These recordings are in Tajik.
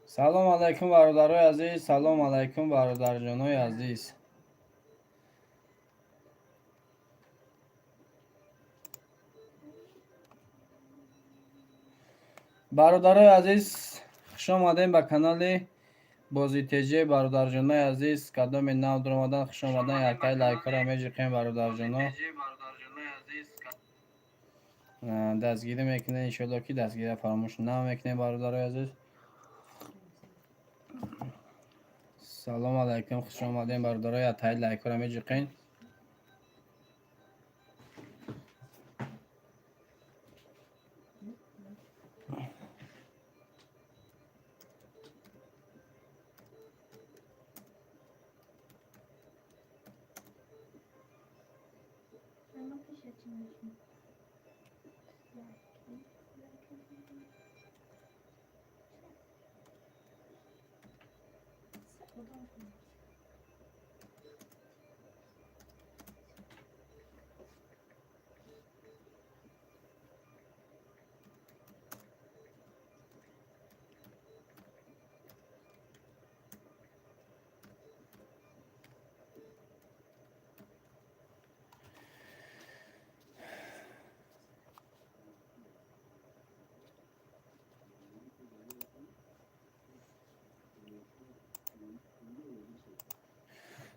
Салом алайкум, бародарои азиз, салом алайкум, бародарҷонои азиз. Бародарои азиз, хуш омадем ба канали Бозӣ ТЖ. Бародарҷонои азиз, кадоме нав дуромадан, хуш омадан. Якай лайкҳоро меҷиқем, бародарҷоно, дастгирӣ мекунем. Иншоалло, ки дастгирия фаромӯш намекунем, бародарои азиз. Салом алайкум, хуш омадем, бародаро, яктай лайкҳоро меҷиқем.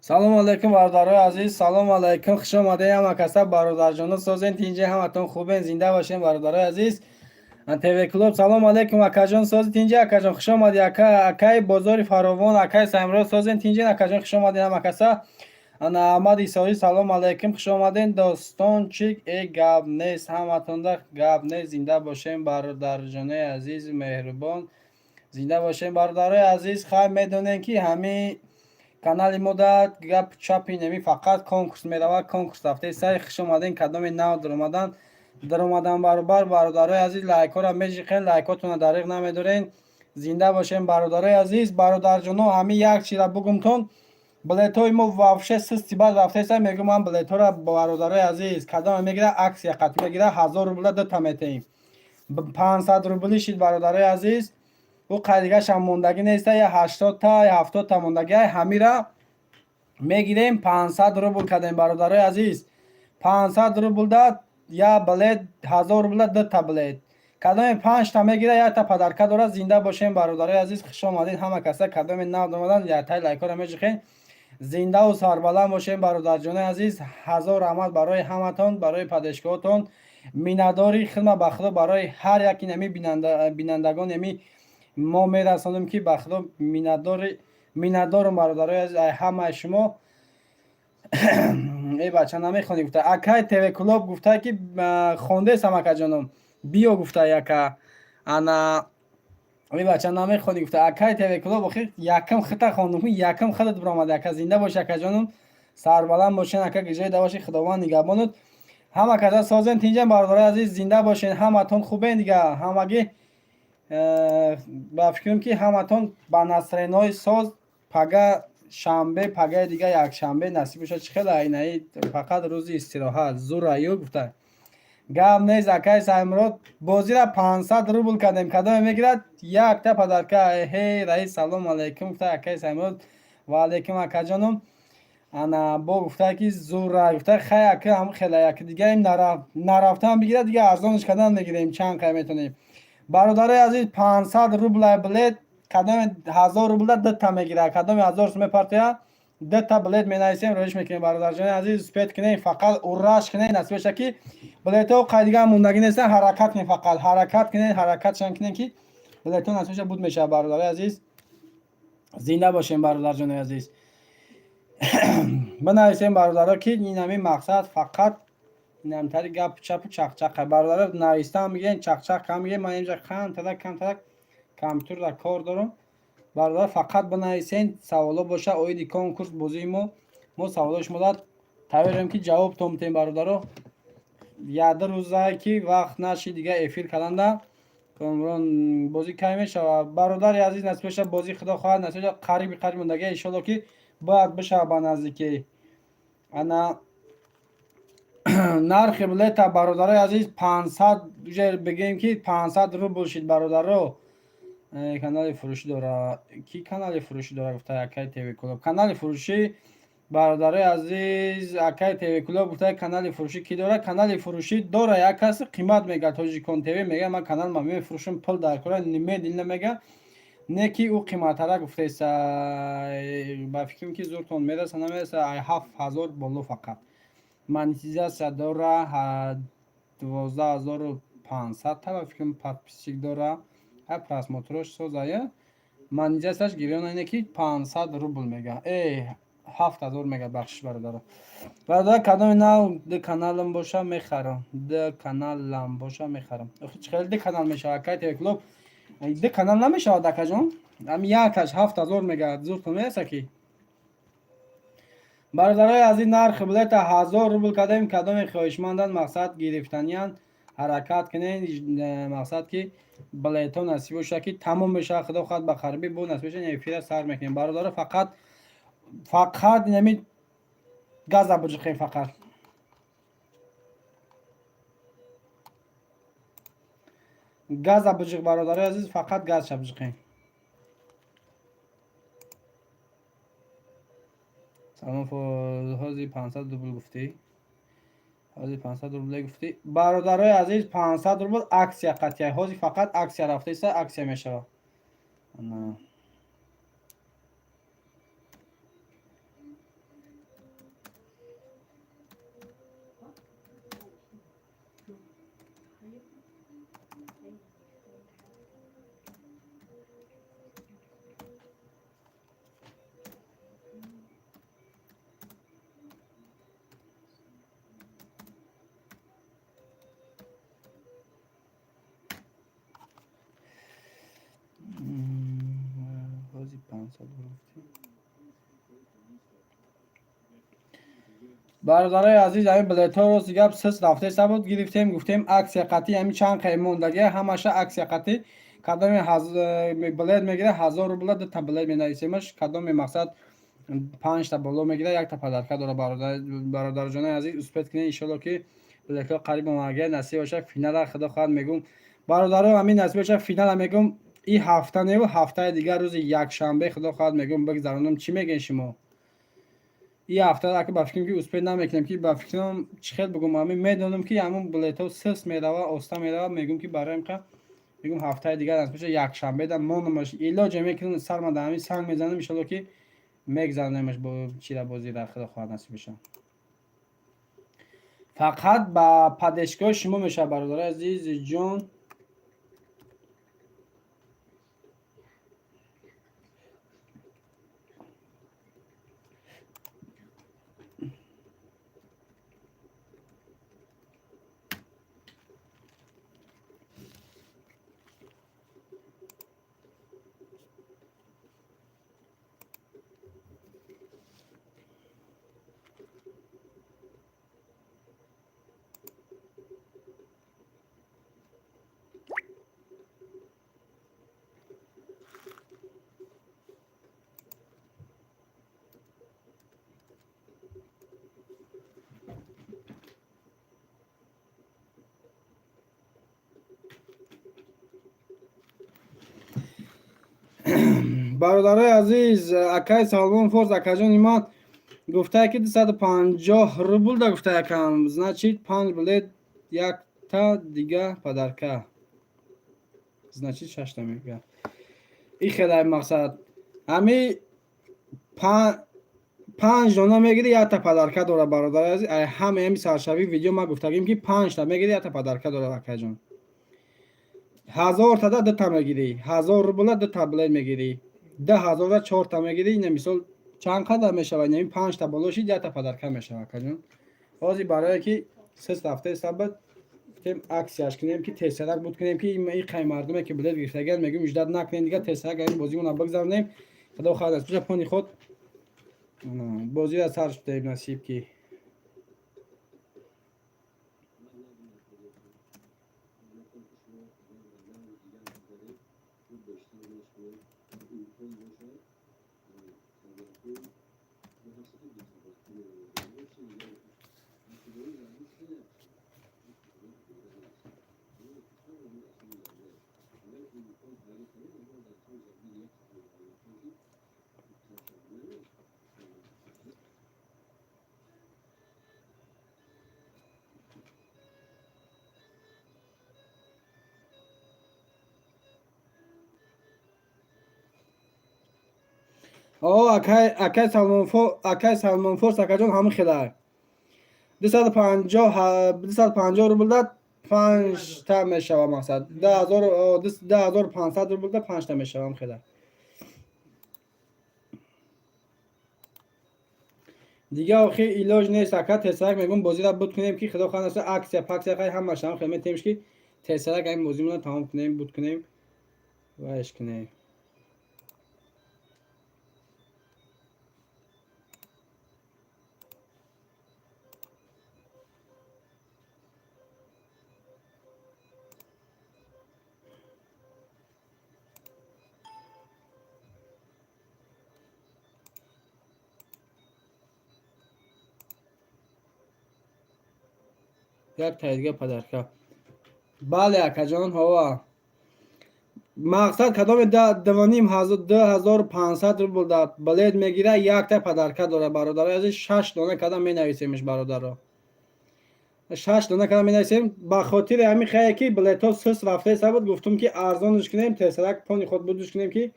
Салом алайкум, бародарои азиз, салом алайкум, хуш омадем ҳама каса, бародарҷоно. Созен, тинҷе, ҳаматон хубен, зинда бошен, бародарои азиз. ТВ Клуб, салом алайкум, акаҷон, сози, тинҷе, акаҷон, хуш омадӣ, ака. Акаи Бозори Фаровон, акаи Саймурод, созен, тинҷен, акаҷон, хуш омадем ҳама каса. Ана Аҳмад Исоӣ, салом алайкум, хуш омадем, достончик. Э, гап нест, ҳаматонда гап нест, зинда бошем, бародарҷонои азизи меҳрубон, зинда бошем, бародарои азиз. Хай, медонем, ки ҳамин канали мо да гап чапи неми, фақат конкурс меравад, конкурс рафтаи сари. Хуш омадем, кадоме нав даромадан, даромадан баробар, бародарои азиз, лайкҳоро меҷиқен, лайкҳотонро дариғ намедорен. Зинда бошем, бародарои азиз. Бародарҷоно, ҳамин як чиза бугумтон: билетҳои мо вообще систи бад рафтаеса. Мегӯм ман билетҳоро, бародарои азиз, кадоме мегира, акция қат мегира, 1000 рубла дута метаҳем. 500 рубли шид, бародарои азиз. Ӯ қайдигашам мондагӣ неста, я 80-та, я 70-та мондагӣ. Ҳамира мегирем, 500 рубл кардем, бародарои азиз. 500 рублда я билет, 1000 рубла дута билет. Кадоме панҷта мегира, якта подарка дорад. Зинда бошем, бародарои азиз, хуш омадед ҳама каса. Кадоме нав омадан, яктай лайкҳоро меҷиқен. Зиндаву сарбаланд бошем, бародарҷонои азиз. Ҳазор раҳмат барои ҳаматон, барои поддержкаотон. Миннатдори хидмат ба Худо барои ҳар яки нами бинандагон ами мо мерасонем, ки ба Худо миннатдори, миннатдорум, бародарои азиз, ай ҳамаи шумо. Э, бача, намехонӣ, гуфта акай ТВ Клуб. Гуфта, ки хондесам, акаҷоном, биё, гуфта яка. Ана, э, бача, намехонӣ, гуфта акай ТВ Клуб. Охир якм хита хондум, якм худат биромада, ака. Зинда боши, акаҷоном, сарбаланд бошен, ака, гиҷои да боши, Худованд нигаҳбонуд. Ҳама каса созен, тинҷен, бародарои азиз, зинда бошен. Ҳаматон хубен дига, ҳамагӣ. Ба фикрам, ки ҳаматон ба настроениҳои соз. Пага шанбе, пагаи дига якшанбе насиб бошад. Чӣ хеле айнаи фақат рӯзи истироҳат зураю, гуфта гап нест, акай Саймурод. Бозира 500 рубл кардем, кадоме мегирад, якта подарка. Эҳе, раис, салом алайкум, гуфта акай Саймурод. Ва алайкум, акаҷоном. Ана, бо гуфта, ки зура, гуфта. Хай, ака, ҳам хеле яки дига им нарафтан бигирад, дига арзонш кардан мегирем, чанд қай метонем. Бародарои азиз, 500 рубла билет. Кадоме 1000 рубла дута мегирад, кадоме 1000 сум мепартояд, дута билет менависем, роиш мекунем. Бародарҷони азиз, успеть кунем, фақат ураш кунем, насиб боша, ки билетҳо қайдига мондагӣ нестан. Ҳаракат кунем, фақат ҳаракат кунем, ҳаракатшан кунем, ки билетҳо насиб боша, буд мешавад. Бародарои азиз, зинда бошем, бародарҷони азиз. Бинависем, бародаро, ки ин ҳамин мақсад фақат инамтари гапу чапу чақчақа. Бародаро, навистан мегирем, чақчақ кам мегирем. Ман инҷа камтарак, камтарак компютерда кор дорам. Бародар, фақат бинависен, саволо боша оиди конкурс, бозии мо. Мо саволои шумода тайёрем, ки ҷавобтон битем. Бародаро, яду рӯзае, ки вақт наши дига эфир карданда. Комрон, бозӣ кай мешавад, бародари азиз? Насиб боша, бозӣ, Худо хоҳад, насиб боша, қариби қариб мондага, иншолло, ки бояд бишавад ба наздикӣ. Ана, нархи билета, бародарои азиз, 500, уже бигӯем, ки 500 рубл шид, бародаро. Канали фурӯшӣ дора. Ки канали фурӯшӣ дора, гуфта акай ТВ Клуб. Канали фурӯшӣ, бародарои азиз, акай ТВ Клуб гуфта, канали фурӯшӣ ки дора? Канали фурӯшӣ дора як каси, қимат мега, Тоҷикон ТВ мега, ман канал ма мефурӯшам, пул дар кора немедленно мега, не ки ӯ қиматтара гуфтеса. Ба фикрам, ки зуртон мераса, намереса, ай 7000 боло. Фақат монетизация дора, 12 500 та, ба фикрам, подписчик дора, ҳа, просмотрош созая, монетизацияш гирёна, ине ки 500 рубл мега, 7000 мега, бахшиш, бародаро. Бародар, кадоми нав ду каналам боша, мехарам, ду каналам боша, мехарам. Чӣ хеле ду канал мешавад, акай ТВ Клуб? Ду канал намешавад, акаҷон, ами якаш 7000 мега, зуртон мераса ки. Бародарои азиз, нархи билета 1000 рубл кардем. Кадоме хоҳишманданд, мақсад гирифтаниянд, ҳаракат кунед, мақсад ки билетҳо насиб бошад, ки тамом мешавад, худо хоҳад, ба қарибӣ бо насиб бошад, эфира сар мекунем. Бародаро, фақат, фақат инами газа биҷиқем, фақат газа биҷиқ, бародарои азиз, фақат газша биҷиқем. Салом, ҳози 500 рубл гуфтӣ, ҳози 500 рубле гуфтӣ. Бародарои азиз, 500 рубл акция қатъия, ҳози фақат акция рафтаиста, акция мешавад. Ҳози 500 гуфтӣ. Бародарои азиз, ҳамин билетҳо, рости гап, сис рафтеса буд, гирифтем, гуфтем акция қатъи, ҳамин чанд қай мондагия, ҳамаша акция қатъи. Кадоме билет мегирад, 1000 рубла дута билет менависемаш, кадоме, мақсад, панҷта боло мегирад, якта подарка дора. Бародарҷонои азиз, успеть кунед, иншолло, ки билетҳо қариб омадагия, насиб бошад, финала, худо хоҳад, мегум, бародаро, ҳамин насиб бошад, финала мегум, и ҳафта неву ҳафтаи дигар, рӯзи якшанбе, худо хоҳад, мегум, бигзаронам. Чӣ мегӯед шумо? И ҳафта ака, ба фикрам, ки успеть намекунем, ки ба фикрам, чӣ хел бигум, ҳамин медонам, ки ҳамун билетҳо сис мерава, оста мерава. Мегум, ки барои қа мегум, ҳафтаи дигар насиб бошад, якшанбеда монамаш, илоҷе мекунам, сарма дар ҳамин санг мезанам, иншолло, ки мегзаронемаш бо чира бозира, худо хоҳад, насиб бошад. Фақат ба поддержкаҳои шумо мешавад, бародарои азиз ҷон. Бародарои азиз, акаи Салмон Форс, акаҷони ман, гуфтае, ки 250 рубл да гуфта якам, значит, панҷ билет, якта дига подарка, значит, шашта мега. И хелай, мақсад, ҳами панҷ дона мегири, якта подарка дора. Бародари азиз, ҳаме ҳами саршавии видео ман гуфтагим, ки панҷта мегири, якта подарка дора. Акаҷон, 1000 тада дута мегирӣ, 1000 рубла дута билет мегирӣ, 2000-а чорта мегирӣ. Ина мисол чанд қадар мешавад? Ин панҷта боло шид, якта подарка мешавад. Акаҷон, ҳозир барое ки сес ҳафтаи сабт гуфтем, акцияш кунем, ки тезсарак буд кунем, ки и қай мардуме ки билет гирифтагиан, мегӯем, ждать накунем, дига тезсарак ин бозимона бигзаронем. Худо хоҳад, аз пеша пони худ бозиро сар шудаем, насиб ки. О, акай, акай Салмонфор, акай Салмонфорс, акаҷон, ҳамин хелай. 250, 250 рублда панҷта мешава, мақсад. 2000, 2500 рублда панҷта мешава, ҳам хелай. Дига охи илоҷ нест, ака, тезтарак мегум бозиро буд кунем, ки худо хоҳад наста акция паксия хай ҳамаш ҳам хел метемш, ки тезтарак ҳамин бозимонро тамом кунем, буд кунем, вайш кунем. Як тайдига подарка. Бале, акаҷон, ҳова. Мақсад, кадоме дваним 2500 рубл да билет мегира, якта подарка дора, бародаро азиз. Шаш дона када менависемш, бародаро. Шаш дона када менависем. Ба хотири ҳамин хае ки билетҳо сус рафтаеса буд, гуфтум ки арзонш кунем, тезтарак пони худ будуш кунем, ки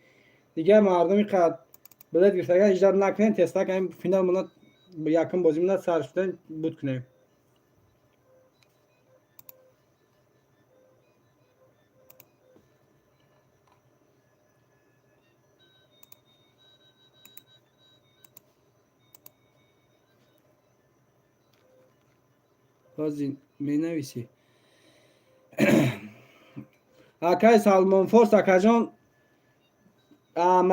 дигар мардуми қад билет гирифтаган иждат накунем, тезтарак ҳамин финал мона, якум бозӣ мона сар шудан буд кунем. Ҳозир менависӣ. Акай Салмонфорс, акаҷон,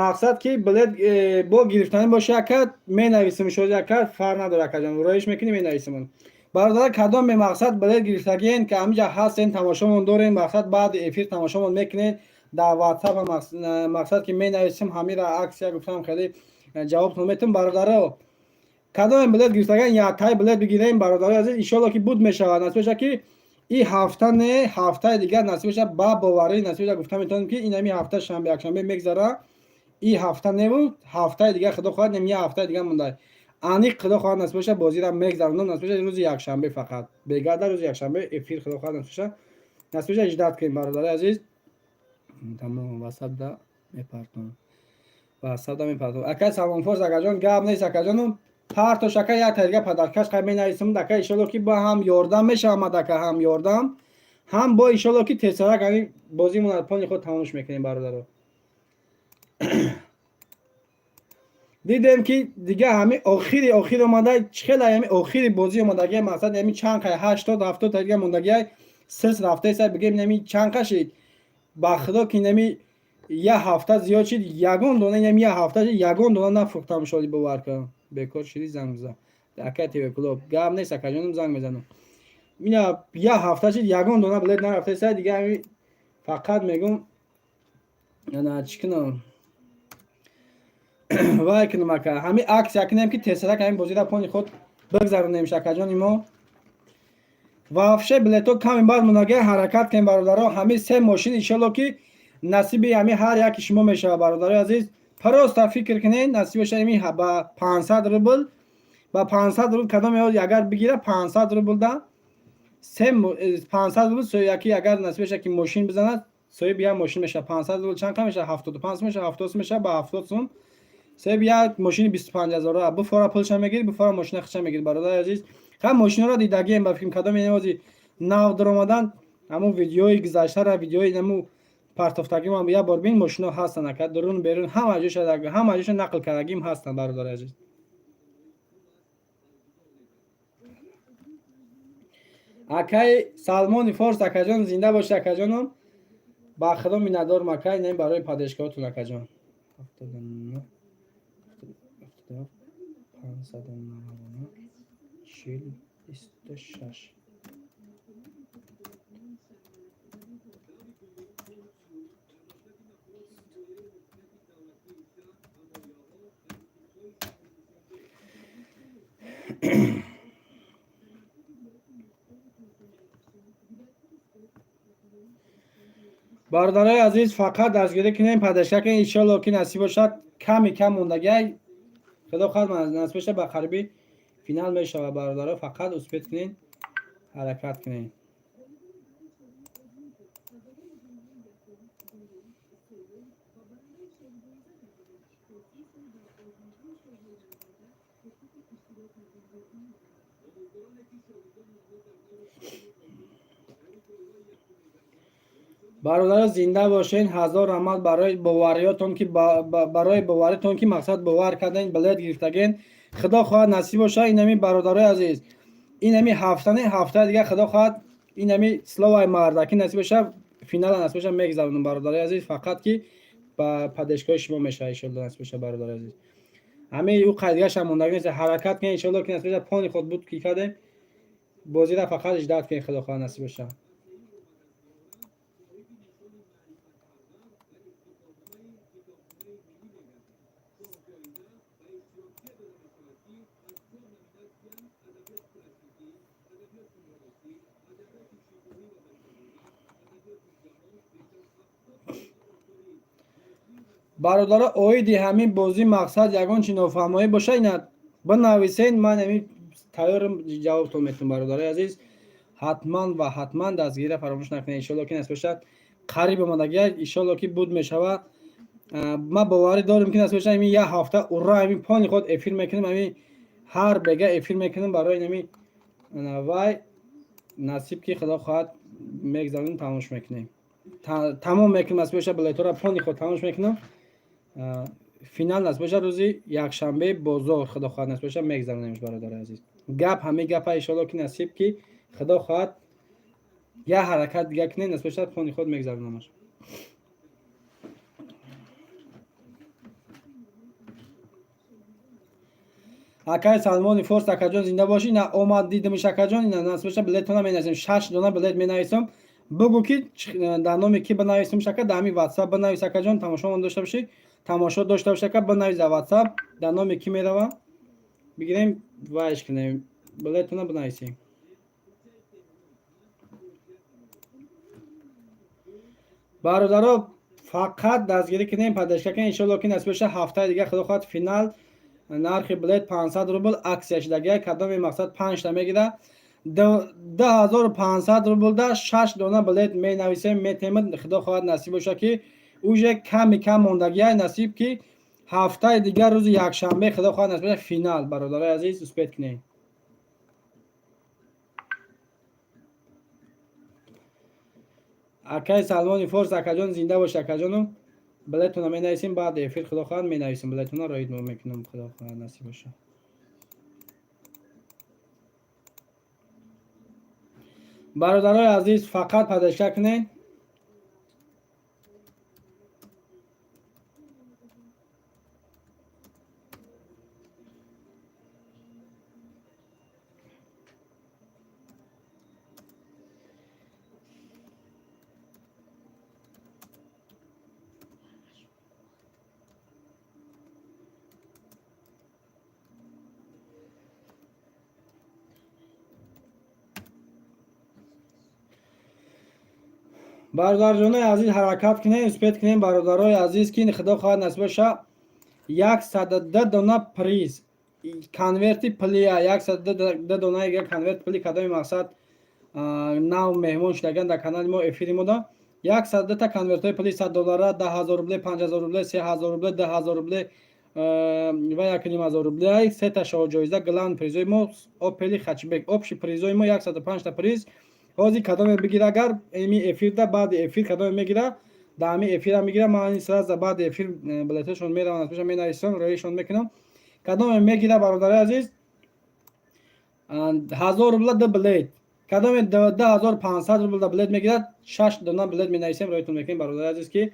мақсад ки билет бо гирифтанӣ боша, ака, менависим шози, ака, фарқ надора, акаҷон, роиш мекунӣ, менависим. Бародар, кадом мақсад билет гирифтагиен, ки ҳаминҷа ҳастен, тамошомон дорем, мақсад, баъди эфир тамошомон мекунед дар ватсап, мақсад ки менависим ҳамира акция гуфтам, хеле ҷавобтон метум, бародаро. Кадоме билет гирифтаган, яктай билет бигирем, бародарои азиз, иншолло ки буд мешавад, насиб боша, ки и ҳафта не, ҳафтаи дигар насиб боша, ба боварӣ насиб боша, гуфта метавонем, ки ин ҳами ҳафта шанбе, якшанбе мегзара, и ҳафта неву ҳафтаи дигар, худо хоҳад, нем як ҳафтаи дигар монда, аниқ, худо хоҳад, насиб боша, бозиро мегзаронам, насиб боша, рӯзи якшанбе, фақат бегарда рӯзи якшанбе эфир, худо хоҳад, насиб боша, насиб боша, ждать кунем, бародарои азиз. Тамом, ватсапда мепартонам, ватсапда мепартонам. Акай Салмонфорс, акаҷон, гап нест, акаҷону, партош, ака, як тарига подаркаш қай менависам, ака, иншолло ки ба ҳам ёрдам мешавам, ака, ҳам ёрдам, ҳам бо иншолло ки тезтарак ҳамин бозимон пони худ тамомш мекунем, бародаро. Дидем ки дига ҳами охири охир омада, чӣ хеле ҳами охири бозӣ омадагия, мақсад, ҳами чанд қай, 80, 70 та дига мондагия, сис рафтаеса, бигем, ҳами чанд қа шид, ба худо ки нами як ҳафта зиёд шид, ягон дона, ҳами як ҳафта шид, ягон дона нафурӯхтам, шоди, бовар кун. Бекор шиди, занг бизан, ака ТВ Клуб. Гап нест, акаҷонам, занг мезанам. Ина як ҳафта шид, ягон дона билет нарафтаеса, дига ҳами фақат мегум, ана чӣ кунам, вай кунам, ака, ҳами акция кунем, ки тезтарак ҳамин бозиро пони худ бигзаронем, акаҷони мо. Вообще билетҳо ками баъд мондагия, ҳаракат кунем, бародаро. Ҳамин се мошин иншолло ки насиби ҳамин ҳар яки шумо мешавад, бародарои азиз. Просто фикр кунед, насиб бошад, ҳамин ба 500 рубл, ба 500 рубл кадоме агар бигира, 500 рублда се 500 рубл яки агар насиб бошад ки мошин бизанад, соҳиби як мошин мешавад. 500 рубл чанд қа мешавад? 75 сум мешавад, 70 сум мешавад. Ба 70 сум соҳиби як мошини 25 ҳазора буфора, пулша мегирӣ, буфора, мошина хича мегирӣ, бародари азиз. Ха, мошинаро дидагием, ба фикрам, кадоме навози нав даромадан, ҳамун видеои гузаштара, видеои наму партофтагимам як бор бин, мошино ҳастанд, ака, дурун берун ҳама ҷоша, ҳама ҷоша нақл кардагим ҳастанд, бародари азиз. Акаи Салмони Форс, акаҷон, зинда бошед, акаҷоном, ба худо миннатдорм, акай, не барои поддержкаотон, акаҷон. 599 40 26. Бародарои азиз, фақат дастгирӣ кунем, поддержка кунем, иншолло ки насиб бошад, ками кам мондагиай, худо хоҳад, насиб бошад, ба қариби финал мешавад, бародаро, фақат успеть кунед, ҳаракат кунед. Бародаро, зинда бошен. Ҳазор раҳмат барои бовариётон, ки барои боваритон, ки мақсад бовар карден, билет гирифтаген. Худо хоҳад, насиб боша. Инами, бародарои азиз, инами ҳафта не, ҳафтаи дига, худо хоҳад, инами словаи мардаки насиб боша, финала насиб боша, мегзаронам, бародарои азиз. Фақат ки ба поддержкаи шумо мешава, иншолло, насиб боша, бародарои азиз. Ҳамаи ӯ қайдгаша мондаги нест. Ҳаракат кунед, иншолло, ки насиб боша. Пони худ буд, ки кардем бозира, фақат ждать кунед, худо хоҳад, насиб боша. Бародаро, оиди ҳамин бозӣ, мақсад, ягон чи нофаҳмоӣ боша, ина бинависен, ман ҳамин тайёрам, ҷавобтон метавам, бародарои азиз. Ҳатман ва ҳатман дастгирира фаромӯш накунед. Иншолло, ки насиб бошад, қариб омадагия, иншолло, ки буд мешавад. Ман боварӣ дорем, ки насиб бошад, ҳамин як ҳафта ура, ҳамин пони худ эфир мекунем, ҳамин ҳар бега эфир мекунем барои ҳамин вай. Насиб ки, худо хоҳад, мегзаронем, тамош мекунем, тамом мекунем, насиб бошад, билетҳоро пони худ тамош мекунам. Финал насиб бошад, рӯзи якшанбе бозор, худо хоҳад, насиб бошад, мегзаронемш, бародари азиз. Гап ҳамин гапа, иншолло, ки насиб, ки худо хоҳад, як ҳаракат дига кунем, насиб бошад, пони худ мегзаронамаш. Акай Салмони Форс, акаҷон, зинда бошӣ. Ина омад, дидимш, акаҷон. Ина, насиб бошад, билетона менависем, шаш дона билет менависам. Бугӯ, ки дар номи ки бинависем, ака? Дар ҳамин Ватсап бинавис, акаҷон. Тамошомон дошта бошӣ, тамошо дошта бошӣ, ака, бинавис дар Ватсап, дар номи ки мерава, бигирем, вайш кунем, билетона бинависем. Бародаро, фақат дастгирӣ кунем, поддержка кунем. Иншолло, ки насиб боша, ҳафтаи дига, худо хоҳад, финал. Нархи билет 500 рубл, аксия шудагия. Кадоме, мақсад, панҷта мегира, 2500 рублда шаш дона билет менависем, метемад. Худо хоҳад, насиб боша, ки уже ками кам мондагия. Насиб ки, ҳафтаи дигар, рӯзи якшанбе, худо хоҳад, насиб боша, финал. Бародарои азиз, успеть кунем. Акаи Салмони Форс, акаҷон, зинда бош, акаҷону. Билетона менависем баъди эфир, худо хоҳад, менависем билетона, роид мекунам, худо хоҳад, насиб боша. Бародарои азиз, фақат поддержка кунед. Бародарҷонои азиз, ҳаракат кунем, успеть кунем, бародарои азиз, ки худо хоҳад, насиб боша, 102 дона приз, конверти пулия, 102 дона конверт пули. Кадоми, мақсад, нав меҳмон шудаган дар канали мо, эфири мода, 102-та конвертҳои пули 100 доллара, 10 000 рубле, 5000 рубле, 3000 рубле, 2000 рубле ва 1500 рубле. Сета шоҳҷоиза, главный призои мо Опели хэтчбек. Общий призои мо 105-та приз. Ҳозир кадоме бигира, агар ими эфирда, баъди эфир кадоме мегира, дар ҳамин эфира мегира. Ман сразу баъди эфир билетҳошон мераванд, аз менависам, роишон мекунам. Кадоме мегира, бародари азиз, 1000 рубла ду билет. Кадоме 2500 рубла билет мегирад, шаш дона билет менависем, роитон мекунем, бародари азиз, ки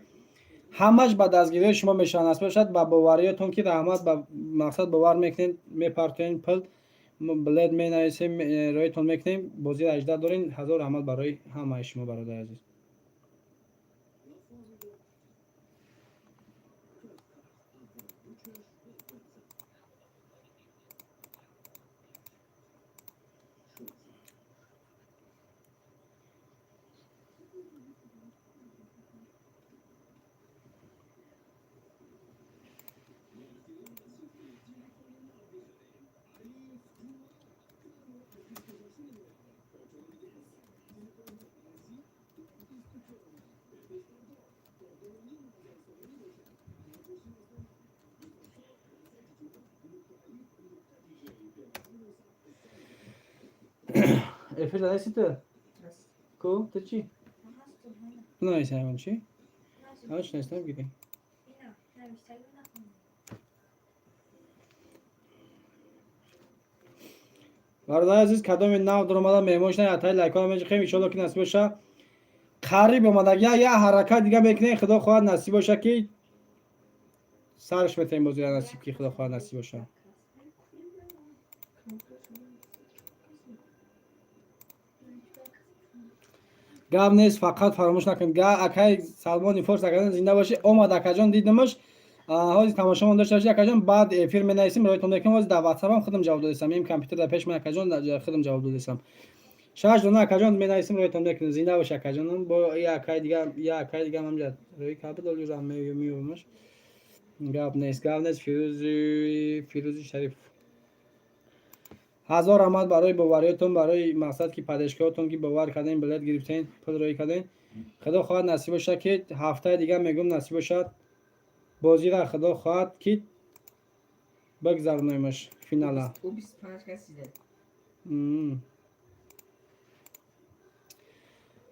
ҳамаш ба дастгириҳои шумо мешаванд, насиб бошад, ба бовариётон, ки раҳмат, ба мақсад бовар мекунед, мепартоед пул, билет менависем, роитон мекунем. Бозиро ажда дорем. Ҳазор раҳмат барои ҳамаи шумо, бародари азиз. Эфир нести ту? Ку, ту чӣ? Бинавис ягон чӣ? Ягон чӣ навис набигирӣ. Бародари азиз, кадоми нав дуромада меҳмон шуда, ятаи лайкҳоро меҷиқем. Иншоалло, ки насиб боша, қариб омадагия, я ҳаракат дига мекунем. Худо хоҳад, насиб боша, ки сарш метавем бозира, насиб ки худо хоҳад, насиб боша. Гап нест, фақат фаромӯш накунед. Га акай Салмони Форс, акаҷон, зинда бошӣ. Омад, акаҷон, дидамаш. Ҳозир тамошомон дошта бошӣ, акаҷон. Баъд эфир менависем, роҳитон мекунем. Ҳозир дар ватсапам худам ҷавоб додесам, им компютер дар пеш ман, акаҷон, худам ҷавоб додесам. Шаш дона, акаҷон, менависем, роҳитон мекунем. Зинда бошӣ, акаҷонам. Бо я акай дига, я акай дига ҳамҷа рӯи кабел олюзам меёбамаш. Гап нест, гап нест. Фирӯзи Шариф, ҳазор раҳмат барои бовариётон, барои мақсад ки поддержкаотон, ки бовар кардем, билет гирифтем, пул рӯӣ кардем. Худо хоҳад, насиб бошад, ки ҳафтаи дигар мегӯм, насиб бошад, бозира худо хоҳад, ки бигзаронемаш финала. Ӯ 25 кас дида.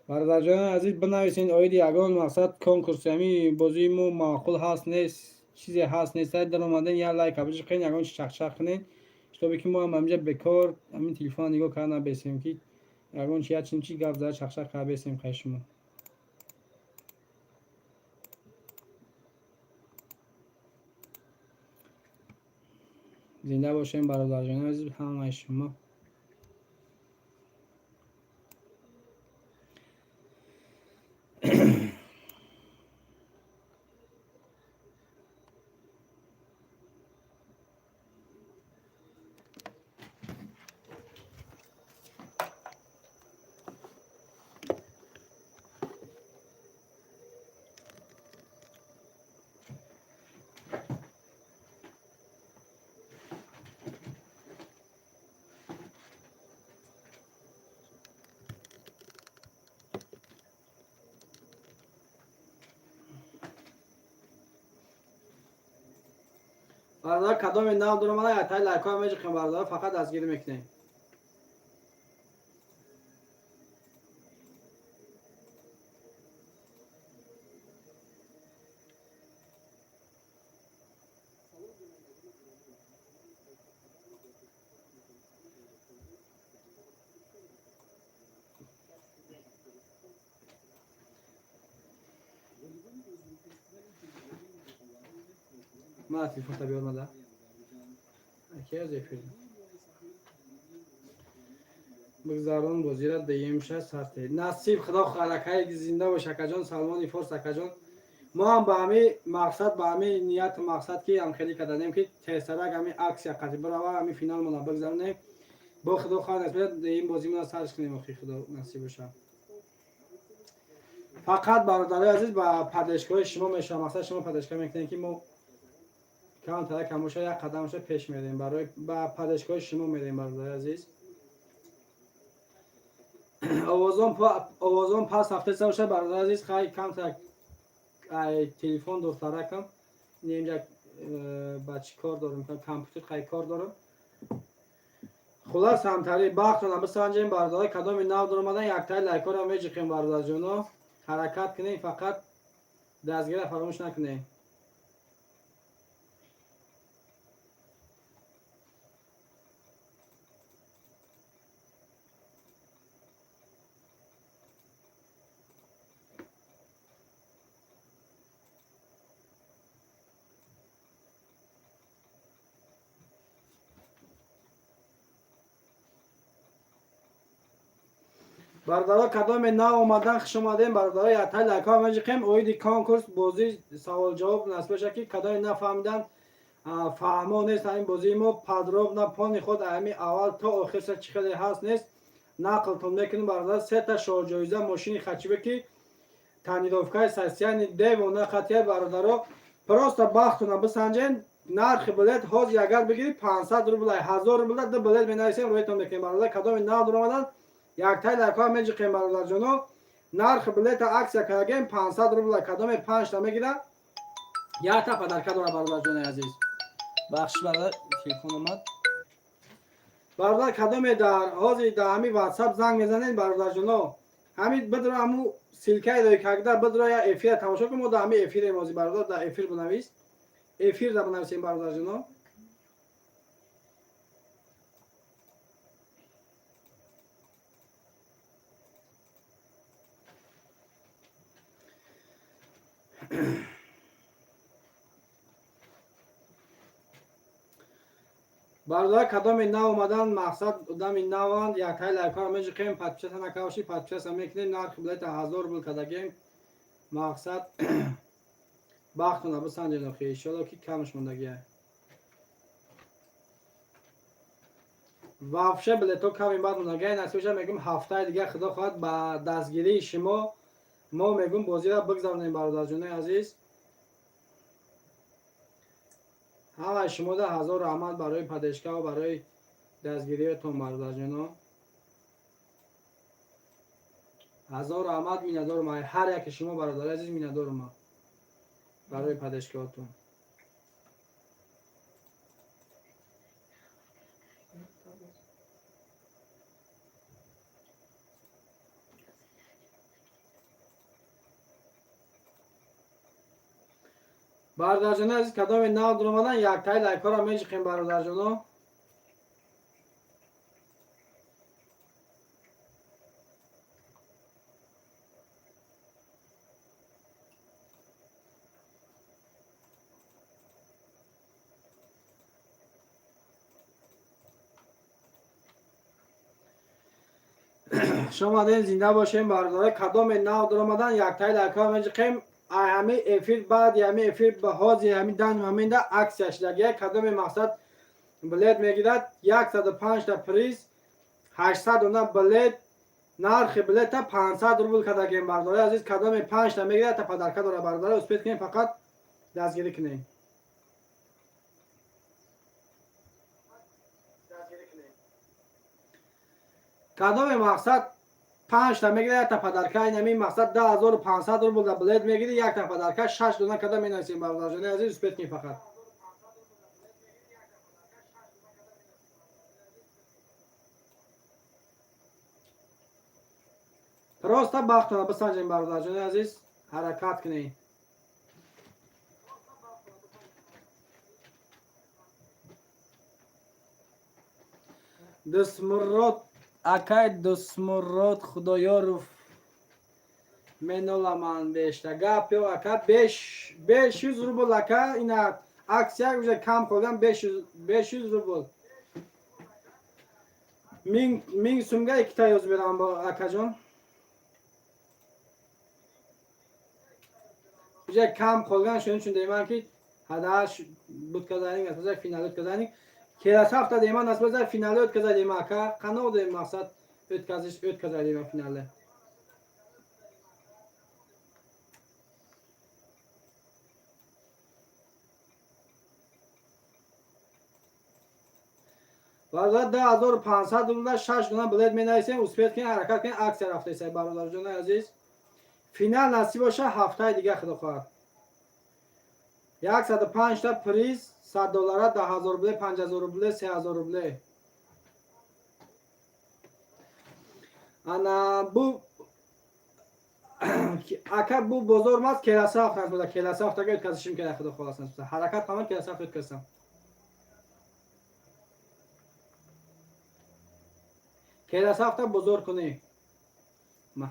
Бародарҷони азиз, бинависед оиди ягон мақсад конкурси ҳами бозии мо маъқул ҳаст, нест, чизе ҳаст, нест. Сай даромаден, як лайк бичиқен, ягон чи чақчақ кунед, чтобы ки мо ҳам ҳаминҷа бекор ҳамин телефонро нигоҳ карда набесем, ки ягон чи як чи гап зада, чақчақ карда бесем қай шумо. Зинда бошем, бародарҷони азиз, ҳамаи шумо. Бародар, кадоме нав дуромада, ятай лайкҳоя меҷиқем, бародар, фақат дастгирӣ мекунем. Мана телефонта биёрмада. Ки аз эфир бигзарон бозира дуюмша сарте. Насиб, худо хоҳад, акай, зинда бош, акаҷон Салмони Форс, акаҷон. Мо ҳам ба ҳами мақсад, ба ҳами нияту мақсад, ки ҳамхелӣ карданем, ки тезтарак ҳами аксия қатӣ бирава, ҳами финалмона бигзаронем. Бо худо хоҳад, насиб, дуюм бозимона сарш кунем охи, худо насиб боша. Фақат, бародарои азиз, ба поддержкаҳои шумо мешавад. Мақсад, шумо поддержка мекунем, ки мо камтарак ҳамоша як қадамша пеш мерем. Барои ба поддержкаҳои шумо мерем, бародарои азиз. Овозон пас ҳафта боша, бародари азиз. Хай, камтарак ай телефон дуртаракам, инҷа ба чӣ кор дорам, компютер, хай, кор дорам. Хулас, ҳамтари бахтона бисанҷем, бародари. Кадоми нав дуромадан, яктаи лайкҳоро меҷиқем, бародарҷоно. Ҳаракат кунем, фақат дастгира фаромӯш накунем. Бародаро, кадоме нав омадан, хуш омадем, бародаро. Ятай лайкҳо меҷиқем. Оиди конкурс, бозӣ, саволҷавоб насиб боша, ки кадоме нафаҳмидан, фаҳмо нест ҳамин бозии мо, подробно пони худ ҳами аввал то охирша чӣ хеле ҳаст, нест, нақлтон мекунем, бародар. Сета шоҳҷоиза, мошини хачибе, ки тонировкаи состояние девона қатия. Бародаро, просто бахтона бисанҷен. Нархи билет ҳозир агар бигирӣ, 500 рубл, 1000 рубл, ду билет менависем, роҳитон мекунем. Бародар, кадоме нав дуромадан, яктай лайкҳоя меҷиқем, бародарҷоно. Нархи билета аксия кардагем 500 рубл. Кадоме панҷта мегира, якта подарка дора, бародарҷони азиз. Бахшиш, бародар, телефон омад. Бародар, кадоме дар ҳозир дар ҳамин WhatsApp занг мезанед, бародарҷоно, ҳамин бидро, ҳаму ссылка и дой кагда бидро, я эфира тамошо кун. Мо дар ҳамин эфирем ҳозир, бародар, дар эфир бинавис, эфирда бинависем, бародарҷоно. Бародар, кадоме нав омадан, мақсад одами наванд, яктай лайкҳоро межиқем, подписаться накавши, подписаться мекунем. Нархи билета 1000 рубл кардагем. Мақсад, бахтона бисанҷед охи, иншолло ки камш мондагия. Вообще билетҳо ками баъд мондагия. Насибша, мегӯм, ҳафтаи дига, худо хоҳад, ба дастгирии шумо мо мегӯм, бозиро бигзаронем. Бародарҷонои азиз, ҳамаи шумода ҳазор раҳмат барои поддержка ва барои дастгириятон. Бародарҷоно, ҳазор раҳмат, миннатдорум ҳар яке шумо. Бародари азиз, миннатдорум барои поддержка отон. Бародарҷоно азиз, кадоме нав дуромадан, яктай лайкҳоро межиқем, бародарҷоно. Шумо зинда бошем, бародаро. Кадоме нав дуромадан, яктай лайкҳоро межиқем. Ҳами эфир, баъди ҳами эфир, ба ҳозир ҳами дан ҳаминда акция шудагия. Кадоме, мақсад, билет мегирад, 105 та приз, 800 дона билет, нархи билета 500 рубл кардагем. Бародари азиз, кадоме панҷта мегирад, та подарка дора. Бародари, успеть кунем, фақат дастгирӣ кунем. Кадоме, мақсад, панҷта мегирад, якта подарка. Инами, мақсад, 10 500 рубл да билет мегири, якта подарка, шаш дона када менависем. Бародарҷони азиз, успеть кунем фақат. Просто бахтона бисанҷем, бародарҷони азиз, ҳаракат кунем. Дусмурод, акай Дусмурод Худоёров, меноламан бешта гап ё ака, 500 рубл, ака. Ина акция уже кам қилган, 500 рубл, 1000 сумга ikkita yozib beraman, akajon. Уже kam qolgan, shuning uchun deymanki, hada o'tkazaylik, nasib bo'lsa, final o'tkazaylik kelasi hafta deyman, nasib bo'lsa, finalni o'tkazay deyman, aka. Qanaqa deyman, maqsad, o'tkazish, o'tkazay deyman finalni. Бародар, 10 500 рубла, шаш дона билет менависем. Успеть кунед, ҳаракат кунед, акция рафтаиса, бародарҷони азиз. Финал насиб боша, ҳафтаи дига, худо хоҳад. 105 та приз, 100 доллара, 10 000 рубле, 5000 рубле, 3000 рубле. Ана бу, ака, бу бозор мас, келаси ҳафта насиб боша, келаси ҳафтага o'tkazishim kerak, xudo xohlasa, nasib bo'lsa. Harakat qilaman, kelasi hafta o'tkazsam. Келаси ҳафта бозор кунӣ. Ма.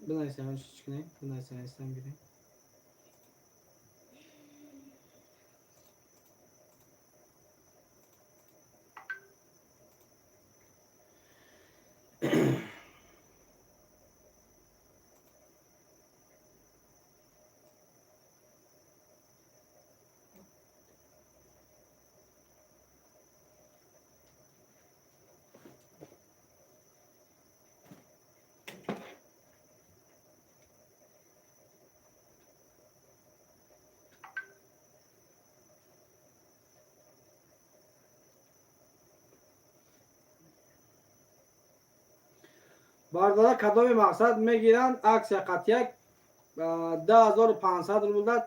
Бинависем, чӣ кунем? Бинависем, инстам гирем. Бардора, кадоми, мақсад, мегиранд, акция қатъяк 10 500 рублда.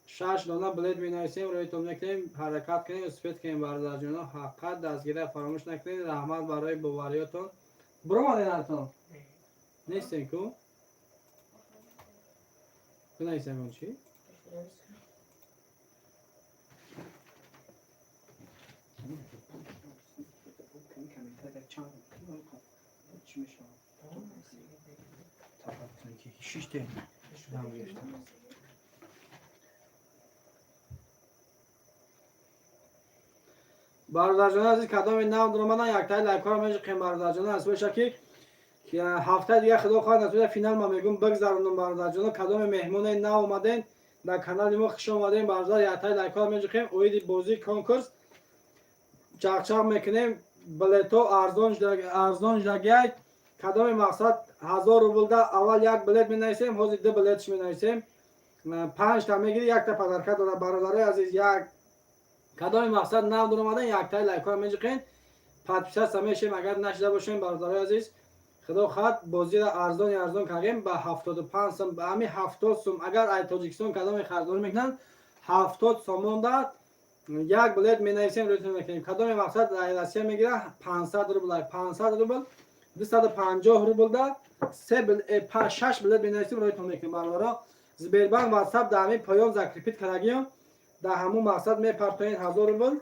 Шаш дона билет менависем, рӯйтон мекунем. Ҳаракат кунем, успеть кунем, бародарҷоно. Ҳақиқат дастгирия фаромӯш накунед. Раҳмат барои бовариётон. Буромаден, нестен ку? Бинависем он чӣ? Чӣ мешавад? Шиште дам гирифтам. Бародарҷоно азиз, кадоми нав дуромадан, яктаи лайкҳоро меҷиқем, бародарҷоно. Насиб боша, ки ҳафтаи дига, худо хоҳад, насиб, финал ма мегум бигзаронам. Бародарҷоно, кадоми меҳмоне нав омаден дар канали мо, хуш омадем, бародар. Яктаи лайкҳоро меҷиқем. Оиди бозӣ, конкурс чақчақ мекунем. Билетҳо арзон шудагиай. Кадоми мақсад 1000 рублда аввал як билет менависем, ҳозир ду билетш менависем. Панҷта мегири, якта подарка дорад, бародарои азиз. Як кадоми мақсад нав дуромадан, яктаи лайкҳоро меҷиқен, подписаться мешем, агар нашида бошем, бародарои азиз. Худо хоҳад, бозиро арзони арзон кардем, ба 75 сум, ба ҳами 70 сум. Агар ай Тоҷикистон кадоме харидорӣ мекунанд, 70 сомонда як билет менависем, рӯйтон мекунем. Кадоми мақсад ай Россия мегира, 500 рубл, 500 рубл, 250 рублда шаш билет менависем, рӯйтон мекунем, бародаро. Сбербанк, Ватсап дар ҳамин поён закрепить кардагиён, дар ҳамун мақсад мепартоен 1000 рубл,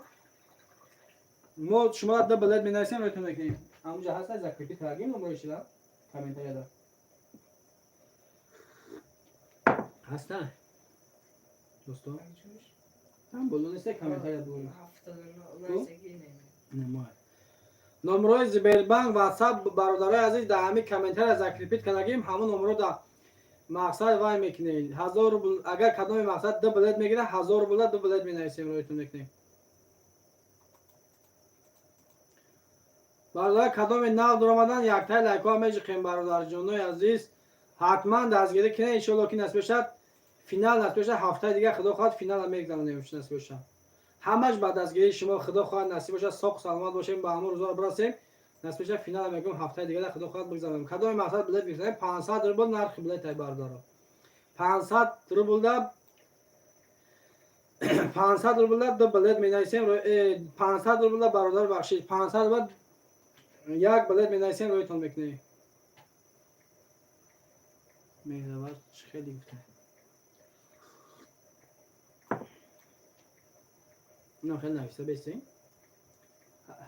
мо шумо ду билет менависем, рӯйтон мекунем. Ҳамунҷа ҳаста, закрепить кардагим номрои шуда, комментарияда ҳаста, дӯсто. Ҳам боло неста, комментария бугӯ. Номрои Сбербанк, Ватсап, бародарои азиз, дар ҳамин комментария закрепить кардагим. Ҳамун номро дар мақсад вай мекунед, 1000 рубл. Агар кадоми мақсад ду билет мегирад, 1000 рубла ду билет менависем, роитон мекунем, бародар. Кадоми нав дуромадан, яктаи лайкҳоа меҷиқем, бародарҷонои азиз. Ҳатман дастгирӣ кунед. Иншоалло, ки насиб бошад, финал насиб бошад, ҳафтаи дигар, худо хоҳад, финала мегзаронем. Насиб бошад, ҳамаш ба дастгирии шумо. Худо хоҳад, насиб бошад, соқу саломат бошем, ба ҳамон рӯзҳо бирасем. Насиб бошад, финала мегӯм, ҳафтаи дигар, худо хоҳад, бигзаронем. Кадоми мақсад билет мегзанем, 500 рубл нархи билетай, бародаро. 500 рублда, 500 рублда ду билет менависем. 500 рублда, бародар, бахшид, 500 рубл як билет менависем, рӯйтон мекунем. Меҳравар хеле гуфта. Инам хеле нависта бестем,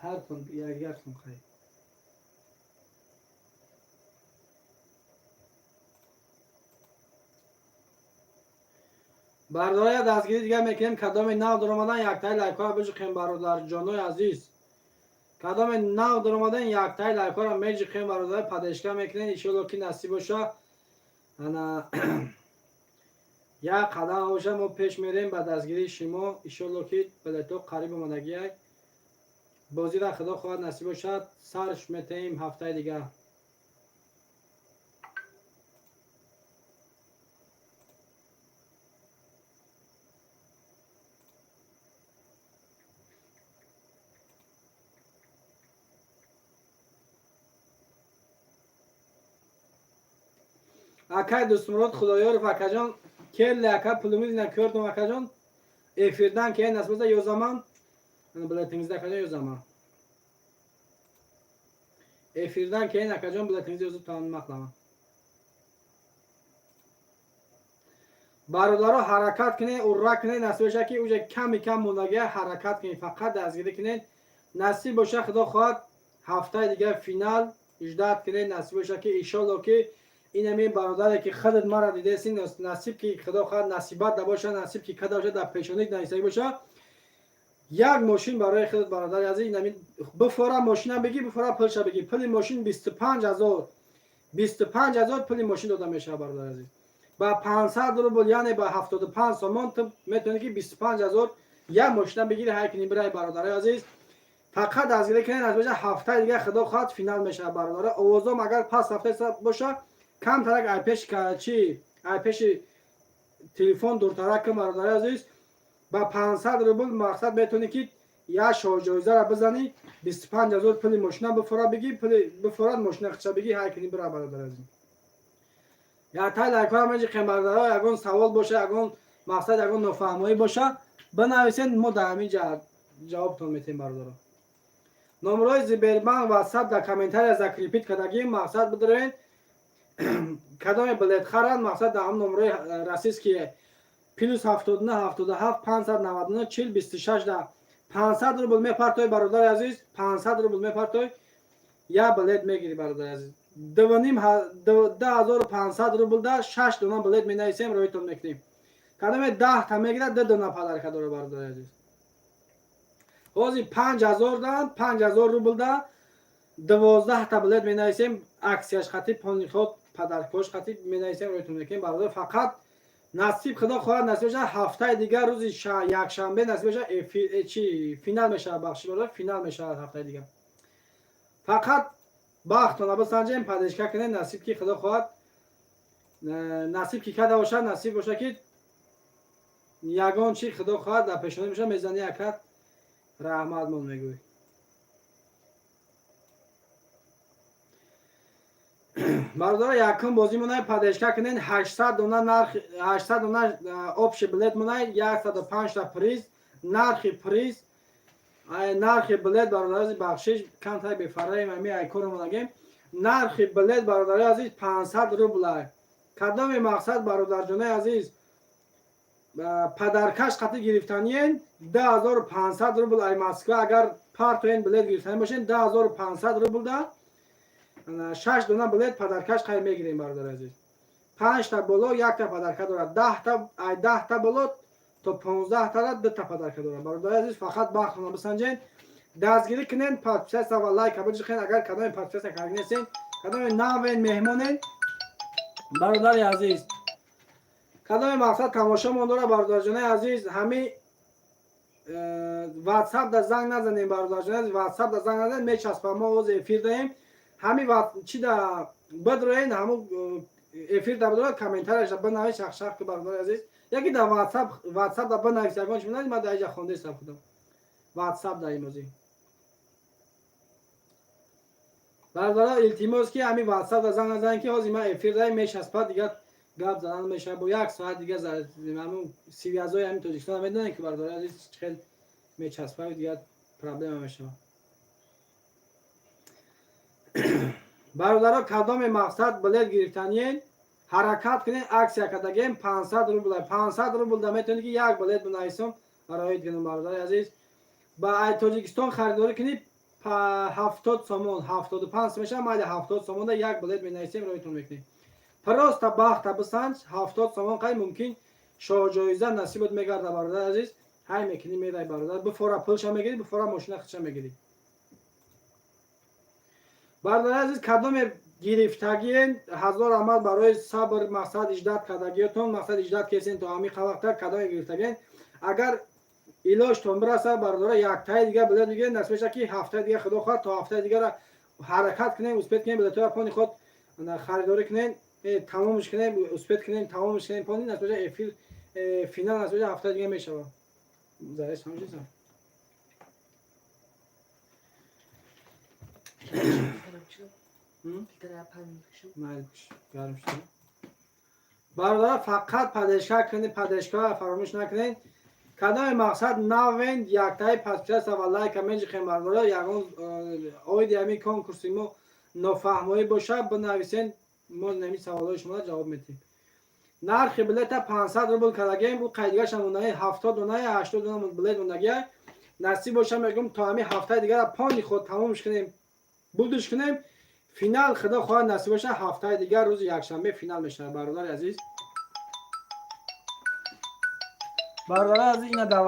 ҳартон якдигартон хай. Бародаря, дастгирӣ дигар мекунем. Кадоми нав дуромадан, яктаи лайкҳоро биҷиқем, бародарҷонои азиз. Кадоми нав дуромадан, яктаи лайкҳоро меҷиқем, бародар, поддержка мекунем. Иншоалло, ки насиб боша, ана як қадам боша, мо пеш мерем ба дастгирии шумо. Иншоалло, ки билетҳо қариб омадагиай. Бозиро, худо хоҳад, насиб бошад, сарш метаҳем ҳафтаи дигар. Акай Дӯстмурод Худоёров, акаҷон, келли, ака, пулумизна кёрдум, акаҷон. Эфирдан ки насиб боса, ёзаман билетингизда, акаҷон, ёзаман эфирдан кейин, акаҷон, билетингизда ёзиб тамом. Бародаро, ҳаракат кунед, ура кунед. Насиб боша, ки уже ками кам мондагия, ҳаракат кунед, фақат дастгирӣ кунед. Насиб боша, худо хоҳад, ҳафтаи дигар финал ждать кунед. Насиб боша, ки иншолло, ки инамин бародаре, ки худат мара дидаси, насиб, ки худо хоҳад, насибат да боша, насиб ки када боша, дар пешонит нависагӣ боша, як мошин барои худат, бародари азиз. Инамин бифора мошина бигӣ, бифора пулша бигӣ. Пули мошин 25 000, 25 000 пули мошин дода мешавад, бародари азиз. Ба 500 рубл, яъне ба 75 сомон, ту метавонӣ, ки 25 000 як мошина бигири, ҳар кини бирай. Бародари азиз, фақат дастгирӣ кунед. Аз боша, ҳафтаи дигар, худо хоҳад, финал мешавад, бародаро. Овозом агар пас ҳафта боша, камтарак айпеш чи, айпеши телефон дуртарак кун, бародари азиз. Ба 500 рубл мақсад метавонӣ, ки як шоҳҷоизаро бизанӣ, 25 000 пули мошина бифора бигӣ, пули бифорад мошина хича бигӣ, ҳар кини бира, бародари азиз. Яктай лайкҳоро меҷиқем, бародаро. Ягон савол боша, ягон Мақсад, ягон нофаҳмоӣ боша, бинависен, мо дар ҳамин ҷа ҷавобтон метем, бародаро. Номрои Сбербанк, Ватсап дар комментария закрепить кардагим. Мақсад, бидорен, кадоме билет харанд, мақсад, дар ҳам номрои российский +79 77 599 40 26 да 500 рубл мепартой, бародари азиз, 500 рубл мепартой, як билет мегирӣ, бародари азиз. Дувним 2500 рубл да шаш дона билет менависем, роитон мекунем. Кадоме 10-та мегирад, ду дона подарка дора, бародари азиз. Ҳозир 5000 да, 5000 рубл да 12-та билет менависем, акцияш хати, полный ход, подаркош хати менависем, роитон мекунем, бародар. Фақат насиб, худо хоҳад, насиб бошад, ҳафтаи дигар рӯзи якшанбе насиб бошад, чи финал мешавад. Бахши, бародар, финал мешавад ҳафтаи дигар. Фақат бахтона бисанҷем, поддержка кунем. Насиб ки, худо хоҳад, насиб ки карда бошад, насиб бошад, ки ягон чи, худо хоҳад, дар пешонӣ бошад, мезани, акат раҳматмон мегӯй. Бародаро, якум бозӣ монай, поддержка кунен. 800 дона нарх, 800 дона общий билет монай, 105 та приз. Нархи приз, нархи билет, бародари азиз, бахшиш, камтар бефараем, ами айкоро монагем. Нархи билет, бародари азиз, 500 рублай. Кадоми мақсад, бародарҷонаи азиз, подаркаш қати гирифтаниен, 2500 рубл. Ай Москва агар партоен билет гирифтани бошен, 2500 рубл да шаш дона билет подаркаш қай мегирем, бародари азиз. Панҷта боло якта подарка дорад, 10-та, ай 10-та боло то 15-тара дута подарка дорад, бародари азиз. Фақат бахтона бисанҷен, дастгирӣ кунен, подписаться ва лайка биҷиқен. Агар кадоме подписаться карда кадоме навен, меҳмонен, бародари азиз, кадоме мақсад тамошомон дора, бародарҷонаи азиз, ҳами Ватсап да занг назанем, бародарҷонаи азиз, Ватсап да занг назанем, мечаспам. Мо оз эфир даем, ҳами чи да бидроен, ҳаму эфир да бидроен, комментарияш бинавис, шахшах ки, бародари азиз, яки да Ватсап да бинавис, ягон чи бинавис. Ман да иҷа хондестам худам Ватсап да имозӣ. Бародаро, илтимос, ки ҳами Ватсап да занг назанем, ки ҳозир ман эфир даем, мечаспад, дигар гап задан мешавад. Бо як соат дига ҳамун связои ҳамин Тоҷикистон медонем, ки, бародари азиз, хел мечаспад, дигар проблема мешавад. Бародаро, кадоме мақсад билет гирифтаниен, ҳаракат кунед. Акция кардагем, 500 рубл. 500 рубл да метавонед, ки як билет бинависам, равоид кунем, бародари азиз. Ба ай Тоҷикистон харидорӣ кунед, 70 сомон, 75 мешавад. Майли, 70 сомон да як билет менависем, роитон мекунем. Просто бахта бисанҷ, 70 сомон қай мумкин шоҳҷоиза насибот мегарда, бародари азиз. Ҳай мекунӣ, мерай, бародар, бифора пулша мегирӣ, бифора мошина худша мегирӣ. Бародари азиз, кадоме гирифтагиен, ҳазор амал барои сабр, мақсад, иждат кардагиётон, мақсад, иждат кесен то ҳамин вақта. Кадоме гирифтагиен, агар илоҷтон бирасад, бародара, яктаи дига билет бигиред. Насиб мешавад, ки ҳафтаи дига, худо хоҳад, то ҳафтаи дигара ҳаракат кунем, успеть кунем, билетҳоя полный худ харидорӣ кунем, тамомш кунем, успеть кунем, тамомш кунем полный. Насиб мешавад, эфир финал насиб мешавад, ҳафтаи дига мешавад. Зареш ҳамчиза. Гарм шуд, бародара. Фақат поддержка кунед, поддержка фаромӯш накунед. Кадоме мақсад навен, яктаи подписаться ва лайка меҷиқем, бародара. Ягон оиди ҳамин конкурси мо нофаҳмоӣ бошад, бинависен, мо нами саволҳои шуморо ҷавоб медиҳем. Нархи билета 500 рубл кардагем, бу қайдигаша мондаи 70 донаи, 80 дона билет мондагия. Насиб боша, мегӯм, то ҳамин ҳафтаи дигара полный худ тамомш кунем, будуш кунем. Финал, худо хоҳад, насиб боша, ҳафтаи дигар рӯзи якшанбе финал мешавад, бародари азиз. Бародари азиз, ина дар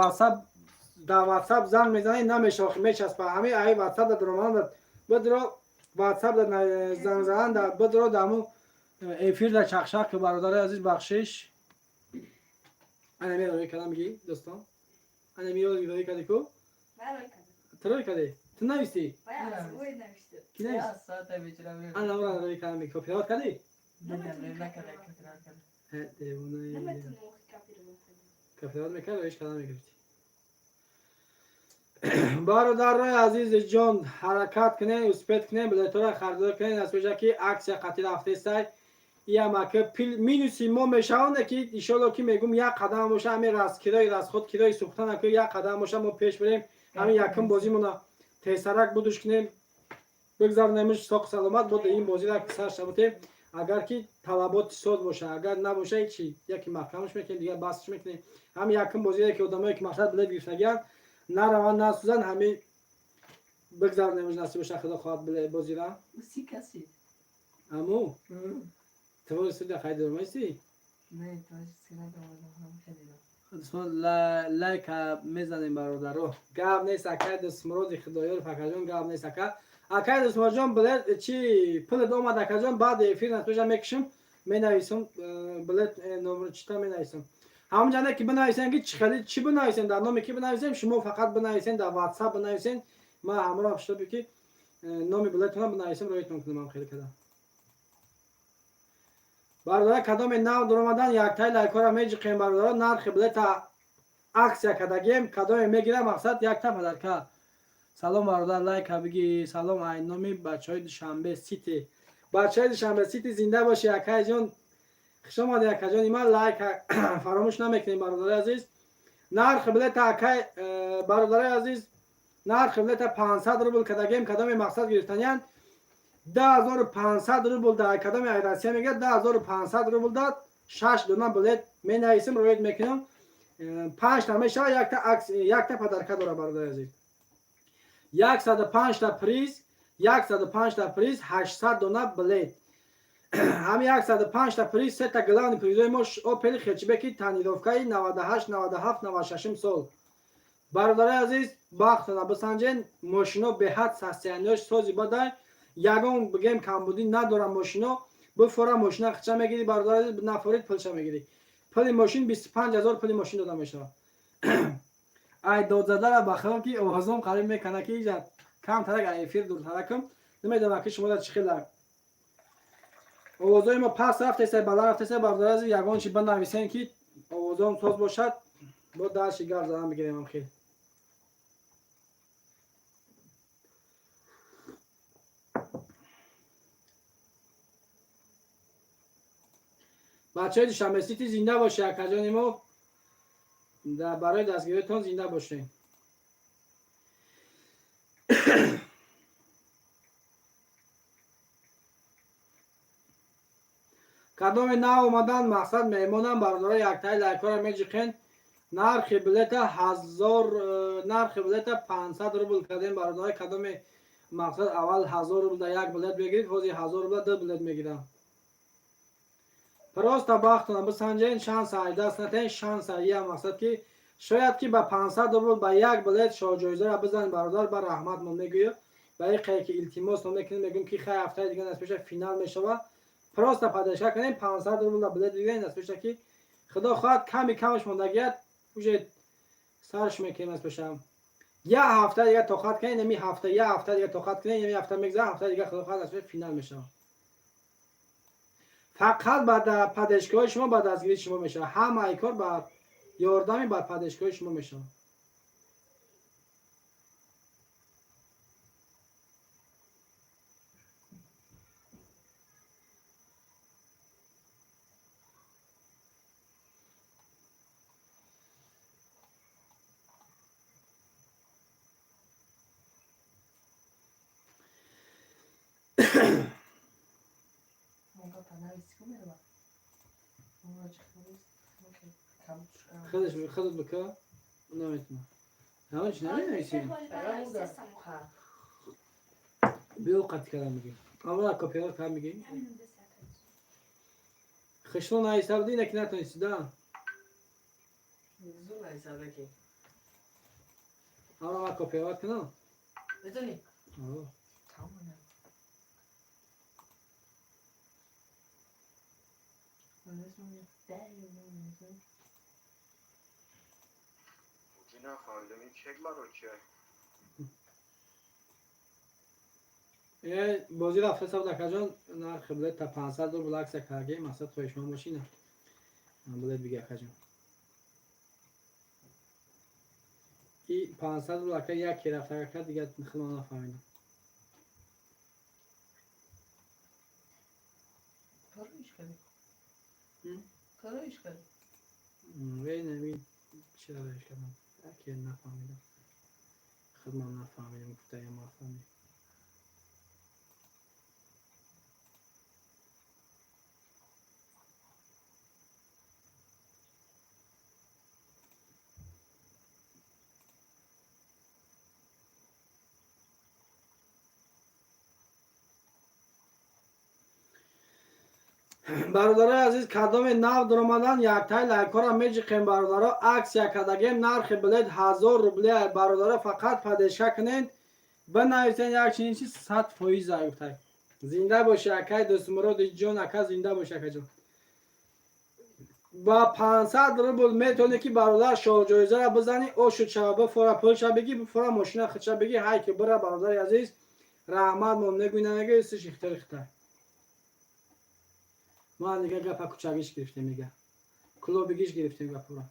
Ватсап занг мезанед, намешавад, мечаспа. Ҳамин ай Ватсап да дуромадан бидро, Ватсап да занг задан да бидро, да ҳамун эфир да чақчақ ки, бародари азиз, бахшиш. Ана ми роӣ кардам, мигӣ, дӯстон, ана ми роӣ кардӣ ку, ту роӣ кардӣ, ту навистӣ, ки навист? Ана ора роӣ кардам, копировать кардӣ? Девонаи, копировать мекард, роиш карда мегирифтӣ. Бародарои азизи ҷон, ҳаракат кунед, успеть кунед, билетҳоро харидорӣ кунед. Насиб бошад, ки акция қатъи рафтестай. Ямака минуси мо мешаванд, ки иншолло ки мегум як қадам боша, ҳамин кирои расход, кирои сӯхтана ки як қадам боша, мо пеш бирем, ҳамин якум бозимона тезтарак будуш кунем, бигзаронемш соқ саломат, бо ин бозира сар шаботем. Агар ки талаботи соз боша, агар набоша, ҳечи, яки маҳкамаш мекунем, дигар басш мекунем. Ҳамин якум бозире ки одамое ки мақсад билет гирифтагианд, нараванд, насӯзанд, ҳамин бигзаронемш, насиб боша, худо хоҳад бозира. Аму твори студия хайдормайсӣ? Лайка мезанем, бародаро, гап нест. Акай Дустмуроди Худоёр, акаҷон, гап нест, ака. Акай Дустмуроджон, билет чи пулет омад, акаҷон, баъди эфир насбеша мекушам, менависам билет номер чита менависам. Ҳамонҷа ки бинависем, ки чӣ хели чӣ бинависем, дар номи ки бинависем, шумо фақат бинависем, дар ватсап бинависем, ман ҳамроҳ шутоби ки номи билетона бинависем, роитон кунам. Хеле када, бародаро, кадоме нав дуромадан, яктай лайкҳоро меҷиқем, бародаро. Нархи билета акция кардагем, кадоме мегира, мақсад якта подарка. Салом, бародар, лайка биги. Салом ай номи бачаҳои Душанбе Сити. Бачаҳои Душанбе Сити, зинда боши, акайҷон, хушомади, акаҷони ман. Лайка фаромӯш намекунем, бародари азиз. Нархи билета, акай, бародари азиз, нархи билета 500 рубл кардагем. Кадоме мақсад гирифтаниянд, 2500 рубл дар кадоме ай Россия мегирад, 2500 рубл дад шаш дона билет менависем, роид мекунам, панҷта мешавад, якта подарка дора, бародари азиз. 105-та приз, 105-та приз, 800 дона билет. Ҳамин 105-та приз, сета главный призои мо Опели хэтчбеки тонировкаи 98, 97, 96 сол. Бародари азиз, бахтона бисанҷен, мошино беҳад состояниёш сози бадай, ягон бигем камбудӣ надорам. Мошино бифора, мошина хича мегирӣ, бародари азиз, нафорид, пулша мегирӣ. Пули мошин 25 000, пули мошин дода мешавад. Ай додзадара бахилом ки овозом қариб мекана, ки иҷа камтарак ай эфир дуртаракам, намедонам ки шумо чӣ хела овозои мо паст рафтеса, баланд рафтеса. Бародари азиз, ягон чи бинависем, ки овозом соз бошад, бо дарши гап задан бигирем. Хел бачаҳои Душанбе Сити, зинда бошед, акаҷони мо, барои дастгириятон зинда бошед. Кадоме нав омадан, мақсад меҳмонам, бародаро, яктаи лайкҳоро меҷиқен. Нархи билета ҳазор, нархи билета 500 рубл кардем, бародаро. Кадоме мақсад аввал 1000 рубл да як билет мегирифт, ҳозир 1000 рубла ду билет мегирам. Просто бахтона бисанҷен, шанса ай даст натен, шанса я мақсад ки шояд ки ба 500 рубл ба як билет шоҳҷоизаро бизанед, бародар. Ба раҳмат мо мегӯё, ба ин қае ки илтимос мо мекунем, мегӯем ки хай, ҳафтаи дига насбеша финал мешавад, просто поддержка кунем, 500 рубл да билет бигирем, насбеша ки худо хоҳад ками камаш мондагият, уже сарш мекунем. Насбеша як ҳафта дига тоқат кунем, ами ҳафта, як ҳафта дига тоқат кунем, ами ҳафта мегзара, ҳафта дига худо хоҳад насбеша финал мешавад. Фақат ба поддержкаҳои шумо, ба дастгирии шумо мешавад ҳамаи кор, ба ёрдами ба поддержкаҳои шумо мешавад. Худаш худат бика, наметунам, ҳама чи наменависем, биё қатъ кардам, мегӣ амала копиро кар, мегӣ хишло нависа буди, ина ки натонисти да. Зур нависадаки. Ама ма копировать кунам. Метони? О. Тамом. Нафаҳмидам, ин чек барои чия? Бозӣ рафта сабд, акаҷон, нархи билет та 500 рубл акция кардагем, мақсад хоҳишманд бошина, билет биги, акаҷон. И 500 рубл, ака, яке рафта, ака, дига худмон нафаҳмидам. Пароиш кардӣ. Короиш кард. Вей нами чира роиш кардам. Ки нафаҳмидам. Худман нафаҳмидам, гуфтаям нафаҳмидам. Бародарои азиз, кадоме нав дуромадан, яктай лайкҳоро меҷиқем. Бародаро, акция кардагем, нархи билет 1000 рубле. Бародаро, фақат поддержка кунед, бинависен як чунин чиз 100% гуфтай. Зинда боши, акай Дӯстмуроди ҷон, ака, зинда боши, акаҷон. Ба 500 рубл метавонӣ ки, бародар, шоҳҷоизаро бизанӣ, ошуд шава, бифора пулша бигӣ, бифора мошина худша бигӣ, ҳай ки бира. Бародари азиз, раҳмат мон мегӯй, намегӯй, сиш ихтиёри хитай. Ма дига гапа кучагиш гирифтем, мега клубигиш гирифтем гапура.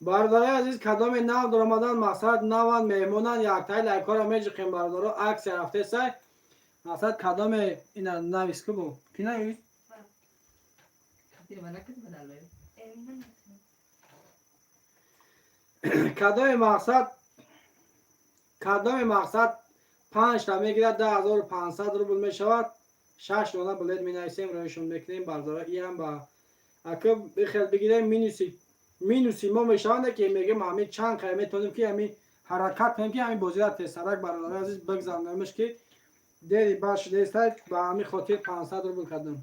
Бародарои азиз, кадоме нав дуромадан, мақсад наван, меҳмонан, яктай лайкҳоро меҷиқем. Бародаро, акция рафтесай, мақсад кадоме ина навис кубу ки навис. Катир мана кати бадал бе. Кадоме мақсад панҷта мегирад, 10500 рубл мешавад. Шаш дона билет менависем, роишон мекунем. Бародаро, иам ба ака бихел бигирем, минуси мо мешаванд, ки мегем ҳамин чанд қай метавонем ки ҳамин ҳаракат кунем, ки ҳамин бозира тезсарак, бародари азиз, бигзаронемш, ки дери бад шудааста. Ба ҳамин хотир 500 рубл кардам.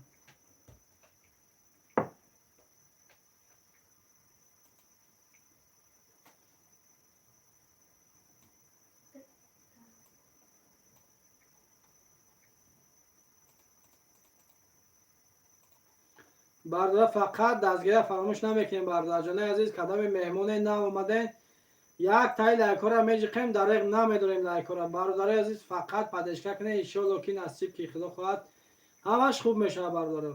Бародар, фақат дастгирия фаромӯш намекунем. Бародарҷонои азиз, кадоми меҳмоне нав омаден, як таи лайкҳоро меҷиқем, дареғ намедорем лайкҳоро. Бародарои азиз, фақат поддержка кунед, иншоалло ки насиб, ки худо хоҳад, ҳамаш хуб мешавад, бародаро.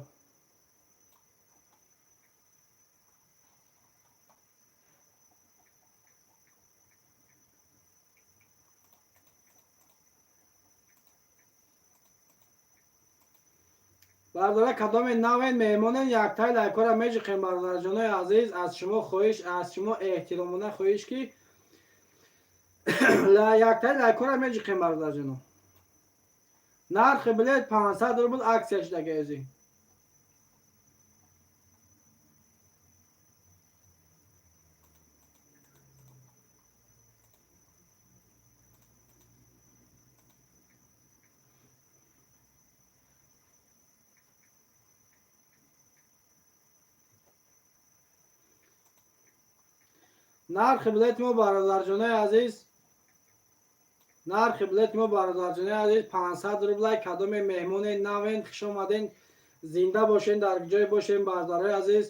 Бародаро, кадоме навен, меҳмонен, яктай лайкҳоро меҷиқем. Бародарҷонои азиз, аз шумо хоҳиш, аз шумо эҳтиромона хоҳиш, ки яктай лайкҳоро меҷиқем. Бародарҷоно, нархи билет 500 рубл, акция шудаги ӯзи. Нархи билети мо, бародарҷонои азиз, нархи билети мо, бародарҷонои азиз, 500 рублай. Кадоме меҳмоне навен, хуш омаден, зинда бошен, дар ҷое бошен. Бародарои азиз,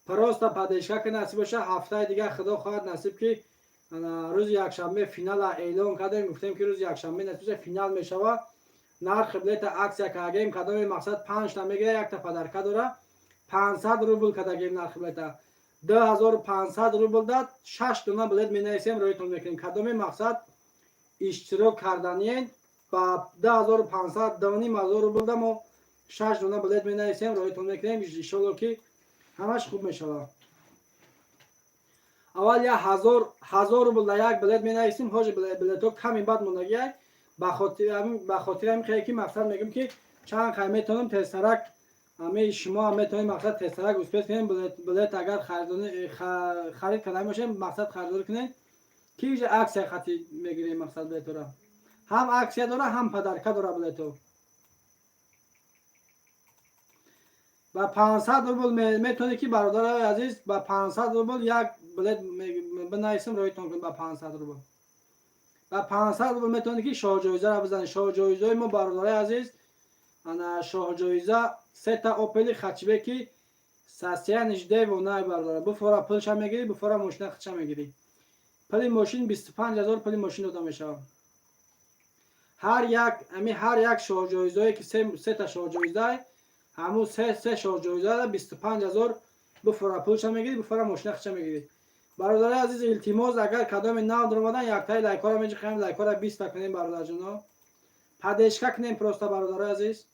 просто поддержка ки насиб боша, ҳафтаи дигар, худо хоҳад, насиб ки, рӯзи якшанбе финала эълон кардем. Гуфтем ки рӯзи якшанбе насиб боша, финал мешавад. Нархи билета акция кардагем, кадоме мақсад панҷта мегирад, якта подарка дора. 500 рубл кардагем нархи билета. 2500 рубл дад, шаш дона билет менависем, роитон мекунем. Кадоме мақсад иштирок карданиен, ба 2500, 2500 рубл да мо шаш дона билет менависем, роитон мекунем. Иншолло ки ҳамаш хуб мешавад. Аввал як ҳазор рубл да як билет менависем. Ҳоҷи билетҳо ками бад мондагиай. Ба хотири ҳамин хеле ки мақсад мегӯм, ки чанд қай метавонам тезтарак, ҳамаи шумо ҳам метавонед мақсад тезтарак успеть кунем. Билет агар харид карда бошем, мақсад харидорӣ кунем, ки уже акция хати мегирем. Мақсад билетҳоро ҳам акция дора, ҳам подарка дора. Билетҳо ба 500 рубл метавонед ки, бародарои азиз, ба 500 рубл як билет бинависем, роитон кунем. Ба 500 рубл, ба 500 рубл метавонед ки шоҳҷоизаро бизанед. Шоҳҷоизаи мо, бародарои азиз, ана шоҳҷоиза сета Опели хэтчбеки. Состояниш девонай, бародар. Буфора, пулша мегирӣ, буфора, мошина худша мегирӣ. Пули мошин 25 000, пули мошин дода мешавад. Ҳар як ами, ҳар як шоҳҷоизое ки сета шоҳҷоизай, ҳамун се шоҳҷоиза 25 000. Буфора, пулша мегирӣ, буфора, мошина худша мегирӣ. Бародари азиз, илтимос, агар кадоми нав даромадан, яктаи лайкҳоро меҷиқем, лайкҳоро 20-та кунем, бародарҷоно, поддержка кунем просто, бародарои азиз.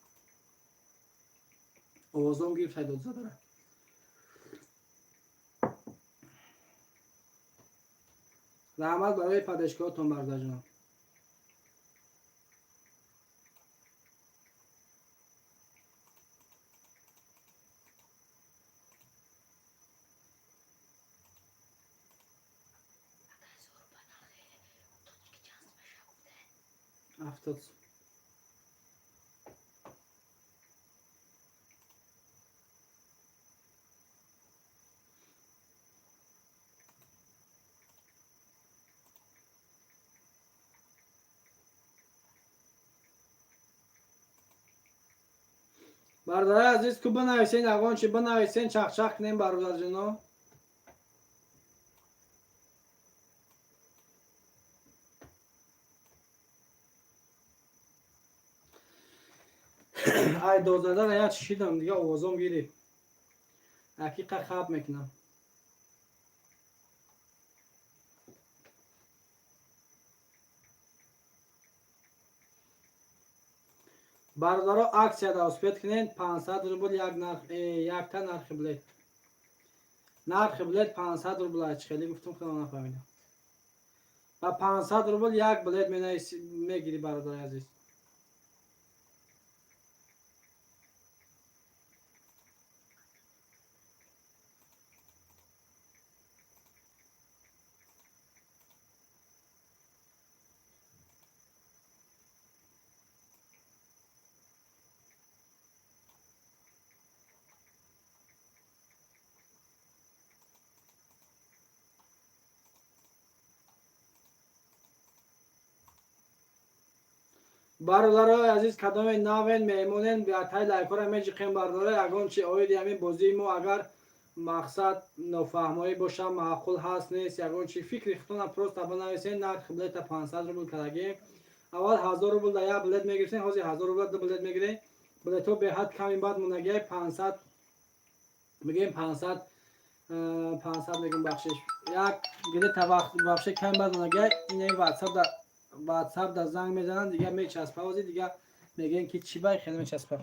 Овозом гирифт, ҳайдодзадара. Раҳмат барои поддержкаотон, бародарҷоно. Агар зур ба нархи тоҷики чанд меша гуфте? 70. Бародари азиз, ку бинависен, ягон чи бинависен, чахчах кунем, бародарҷоно. Ай, дозадара як шидам, дига овозом гирифт, ҳақиқа хаб мекунам. Бародаро, аксияда успеть кунед, 500 рубл як нарх, якта нархи билет. Нархи билет 500 рубл. Чи хеле гуфтум, худам нафаҳмидам. Ба 500 рубл як билет мегирӣ, бародари азиз. Бародарои азиз, кадоме навен, меҳмонен, тай лайкҳоро меҷиқем. Бародаро, ягон чи оиди ҳамин бозии мо агар мақсад нофаҳмоӣ боша, маъқул ҳаст, нест, ягон чи фикри худтона просто бинависен. Нархи билета 500 рубл кардагем. Аввал 1000 рубл да як билет мегирифтем, ҳозир 1000 рубл ду билет мегирем. Билетҳо беҳад ками баъд монагиай. 500 мегӯем, 500, 500 мегӯм, бахшиш, як где-то вақт вообще ками баъд монагиай. Инаи ватсап да занг мезананд, дига мечаспа. Ҳозир дига мегӯем, ки чӣ бай хеле мечаспа.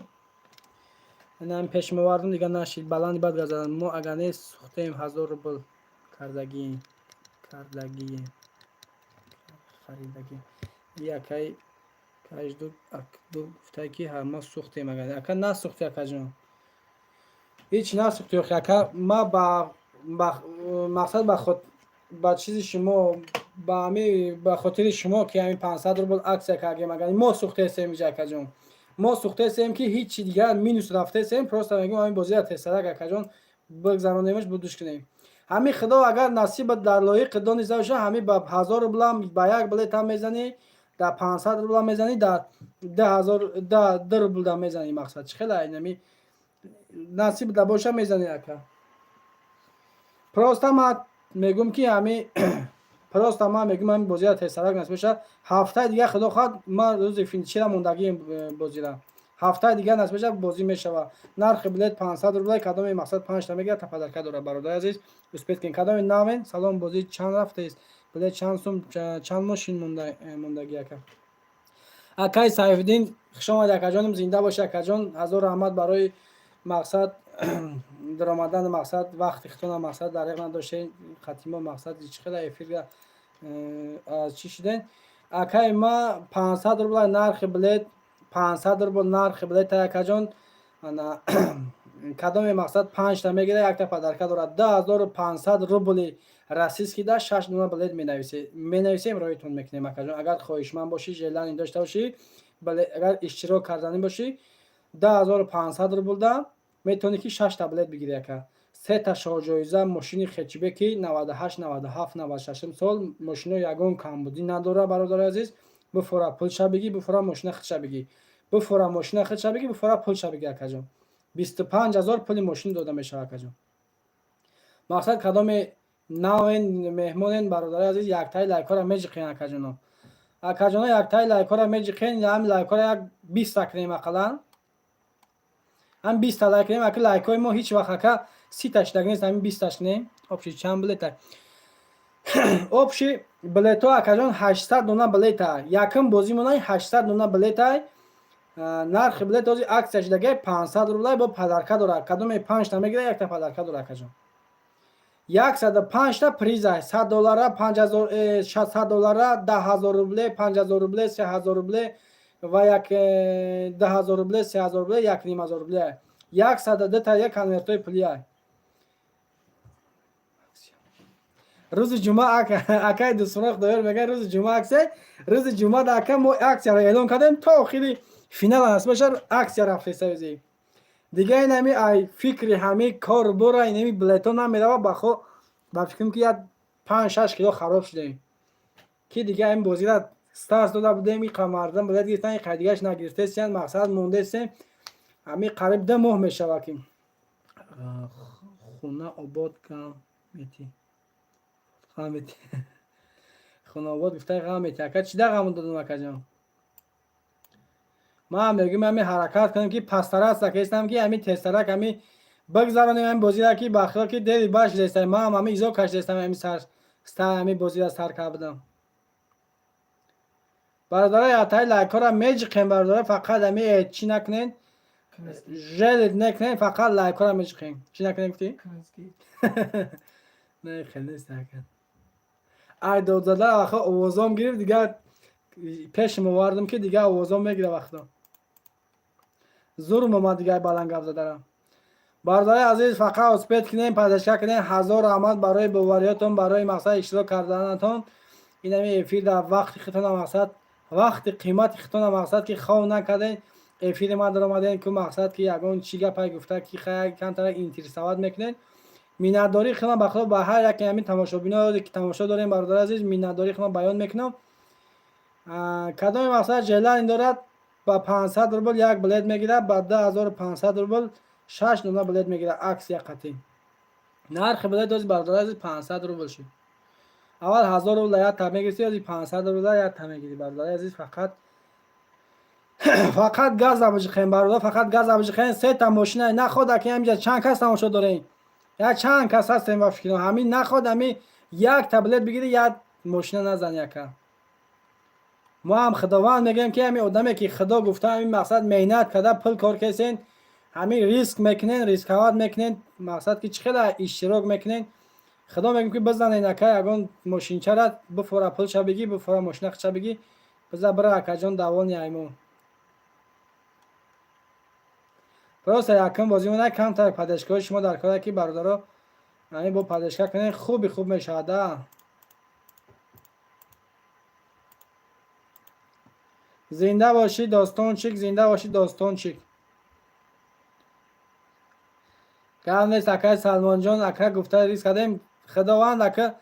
Инам пеш мовардум, дига нашид, баланди бад газадан. Мо агар не сухтем, 1000 рубл кардагием, кардагием, харидагием. Якай кажду акду гуфтай, ки ма сухтем. Агар ака насухти, акаҷон, ҳеч насухти. Охи, ака, ма ба мақсад ба худ ба чизи шумо, ба ҳами ба хотири шумо, ки ҳамин 500 рубл аксия кардем. Агар мо сухтесем иҷа, акаҷон, мо сухтесем, ки ҳичи дигар минус рафтесем. Просто мегӯм, ҳамин бозиро тезтарак, акаҷон, бигзаронемаш, будуш кунем. Ҳамин худо агар насибат дар лоиқи дониста боша, ҳамин ба 1000 рублам ба як билетам мезанӣ, дар 500 рублам мезанӣ, дар 10 000, ду рублдам мезанӣ. Мақсад чӣ хела инами насиб да боша, мезанӣ, ака. Просто ман мегӯм, ки ҳами просто ман мегӯм, ҳамин бозиро тезтарак насиб боша. Ҳафтаи дигар, худо хоҳад, ман рӯзи финчира мондагием бозира. Ҳафтаи дигар насиб боша, бозӣ мешавад. Нархи билет 500 рубла. Кадоме мақсад панҷта мегирад, та подарка дорад. Бародари азиз, успеть кунед, кадоме навен. Салом, бозӣ чанд рафтаест, билет чанд сум, чанд мошин мондагӣ, ака? Акай Сайфиддин, хушомадӣ, акаҷонам, зинда бошӣ, акаҷон. Ҳазор раҳмат барои мақсад даромадан, мақсад вақти худтона мақсад дариқ надоштем. Хатимо мақсад чӣ хела эфирга аз чӣ шудем, акай? Ма 500 рубла нархи билет, 500 рубл нархи билет, акаҷон. Кадоме мақсад панҷта мегирад, якта подарка дорад. 2500 рубли российский да шаш дона билет менависем, роитон мекунем, акаҷон. Агар хоҳишманд бошӣ, желание дошта бошӣ, агар иштирок карданӣ бошӣ, 2500 рублда метавонӣ, ки шашта билет бигирӣ, ака. Сета шоҳҷоиза мошини хетчбеки 98, 97, 96 сол. Мошино ягон камбудӣ надорад, бародари азиз. Буфора, пулша бигӣ, буфора, мошина худша бигӣ, буфора, мошина худша бигӣ, буфора, пулша бигӣ, акаҷон. 25 000 пули мошин дода мешавад, акаҷон. Мақсад, кадоме навен, меҳмонен, бародари азиз, яктаи лайкҳоро меҷиқен, акаҷоно. Акаҷоно, яктаи лайкҳоро меҷиқен, ҳам лайкҳоро як 20-та кунем, ақаллан ҳам 20-та лайк кунем. Ака, лайкҳои мо ҳеҷ вақт, ака, 30-та шидаг нест, ҳамин 20-таш кунем. Общий чанд билета? Общий билетҳо, акаҷон, 800 дона билета. Якум бозимона 800 дона билетай. Нархи билет ҳозир акция шидагай, 500 рублай, бо подарка дорад. Кадоме панҷта мегирад, якта подарка дорад, акаҷон. 105-та приза: 100 доллара, 5000, 100 доллара, 10 000 рубле, 5000 рубле, 3000 рубле ва як 2000 рубле, 3000 рубле, 1500 рубле. 102-та як конвертҳои пулия. Рӯзи ҷумъа, акаи дӯстона, Худоёр мегӯяд, рӯзи ҷумъа аксия. Рӯзи ҷумъа да, ака, мо аксияро эълон кардем, то охири финал насиб бошад, аксия рафтеста. Дига инами ай фикри ҳами кор бора, инами билетҳо намерава. Бахо ба фикрам, ки як 5-6 кило хароб шудаем, ки дига ин бозира старт дода будем, иқа мардам билет гирифтан, иқа дигаш нагирифтесиян. Мақсад, мондесем, ҳами қариб 2 моҳ мешавад, ки хона обод кам мети, ғам мети, хонаобод гуфтай, ғам мети. Ака, чида ғам додам, акаҷон? Ман мегӯям, ҳами ҳаракат кунем, ки пастарак кестам, ки ҳами тезтарак ҳами бигзаронем ҳами бозира, ки ба хиёл ки дери баш шудестам. Ман ҳами изо кашидестам, ҳами сар ҳами бозира сар кардам. Бародарои, атаи лайкҳоро меҷиқем. Бародаро, фақат ҳами чӣ накунен, жалеть накунен, фақат лайкҳоро меҷиқем. Чӣ накунем гуфтӣ? Не, хел нест, ака. Ай додзада вақто овозом гирифт, дигар пешам овардам, ки дигар овозом мегира. Вақто зурм омад, дигар баланд гап задарам. Бародари азиз, фақат успеть кунем, поддержка кунем. Ҳазор раҳмат барои бовариётон, барои мақсад иштирок карданатон. Инами эфир дар вақти хитона, мақсад, вақти қимати хитона, мақсад, ки хов накардем, эфири ма даромадем, ку мақсад, ки ягон чӣ гапай гуфта, ки камтарак интересовать мекунед. Миннатдории худам ба Худо ба ҳар яке ҳамин тамошобино, ки тамошо дорем. Бародари азиз, миннатдории худам баён мекунам. Кадоме мақсад желание дорад, ба 500 рубл як билет мегирад, ба 2500 рубл шаш дона билет мегирад. Аксия қатъӣ. Нархи билет ози, бародари азиз, 500 рубл шуд. Аввал 1000 рубл як та мегирифти, ози 500 рубл як та мегирӣ. Бародари азиз, фақат газа биҷиқем, бародар, фақат газа биҷиқем. Сета мошина наход, аки ҳамиҷа чанд кас тамошо дорем, як чанд кас ҳастем ба фикрам. Ҳамин наход, ҳами як та билет бигирӣ, як мошина назани, ака. Мо ҳам Худованд мегӯем, ки ҳамин одаме, ки Худо гуфта, ҳамин мақсад меҳнат карда, пул кор кесен, ҳамин риск мекунен, рисковать мекунен, мақсад, ки чӣ хела иштирок мекунен. Худо мегӯем, ки бизанен, ака, ягон мошинчара бифора, пулша бигӣ, бифора, мошина хича бигӣ, биза бира, акаҷон, давони аймон. Просто якум бозимона камтар поддержкаҳои шумо дар кора, ки бародаро, ҳамин бо поддержка кунен, хуби хуб мешавад. А зинда бошӣ, достончик, зинда бошӣ, достончик. Гап нест, акай Салмонҷон, ака, гуфта риск кардем. Худованд, ака,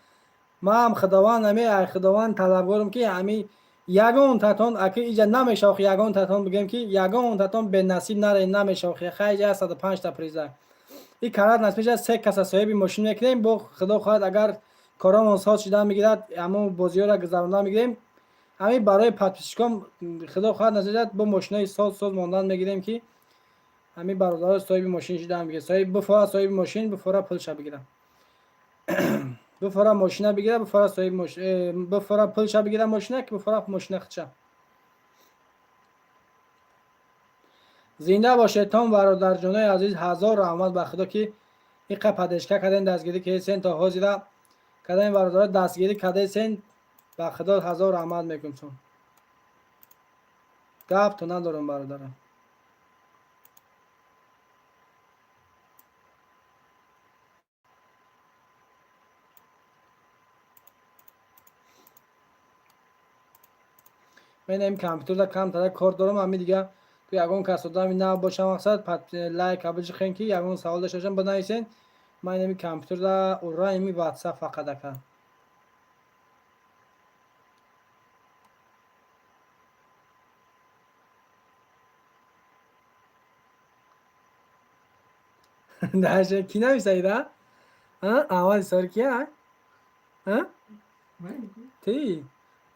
маам Худованд, ами ай Худованд талабгорам, ки ами ягон татон, ака, иҷа намешавад, ягон татон бигӯем, ки ягон татон бенасиб наре, намешавад. Хай, иҷа 105-та приза и карат насиб, се каса соҳиби мошин мекунем. Бо Худо хоҳад, агар коромон соз шидан мегирад, ҳамон бозиҳоро гузаронда мегирем. Ҳамин барои подписчикон, Худо хоҳад, насиб, бо мошинои соз соз мондан мегирем, ки ҳамин бародаро соҳиби мошин шидан бигирад. Соҳиб бифора, соҳиби мошин бифора, пулша бигира, бифора, мошина бигира, бифора, соҳиби бифора, пулша бигира, мошина ки бифора, мошина хича. Зинда бошедтон, бародарҷонои азиз. Ҳазор раҳмат ба Худо, ки иқа поддержка кардем, дастгирӣ кардесен. То ҳозира кардем, бародаро, дастгирӣ кардесен. Ба Худо ҳазор раҳмат мекунам, гапто надорам, бародарам. Мен ами компютерда камтара кор дорам. Ами дига ку ягон кас одами нав боша, мақсад, лайка биҷиқен, ки ягон савол дошта бошам, бинависен. Ман ами компютерда ура ими ватсап фақат, ака. Даже ки нависаида? Аввали сор кия? Ти?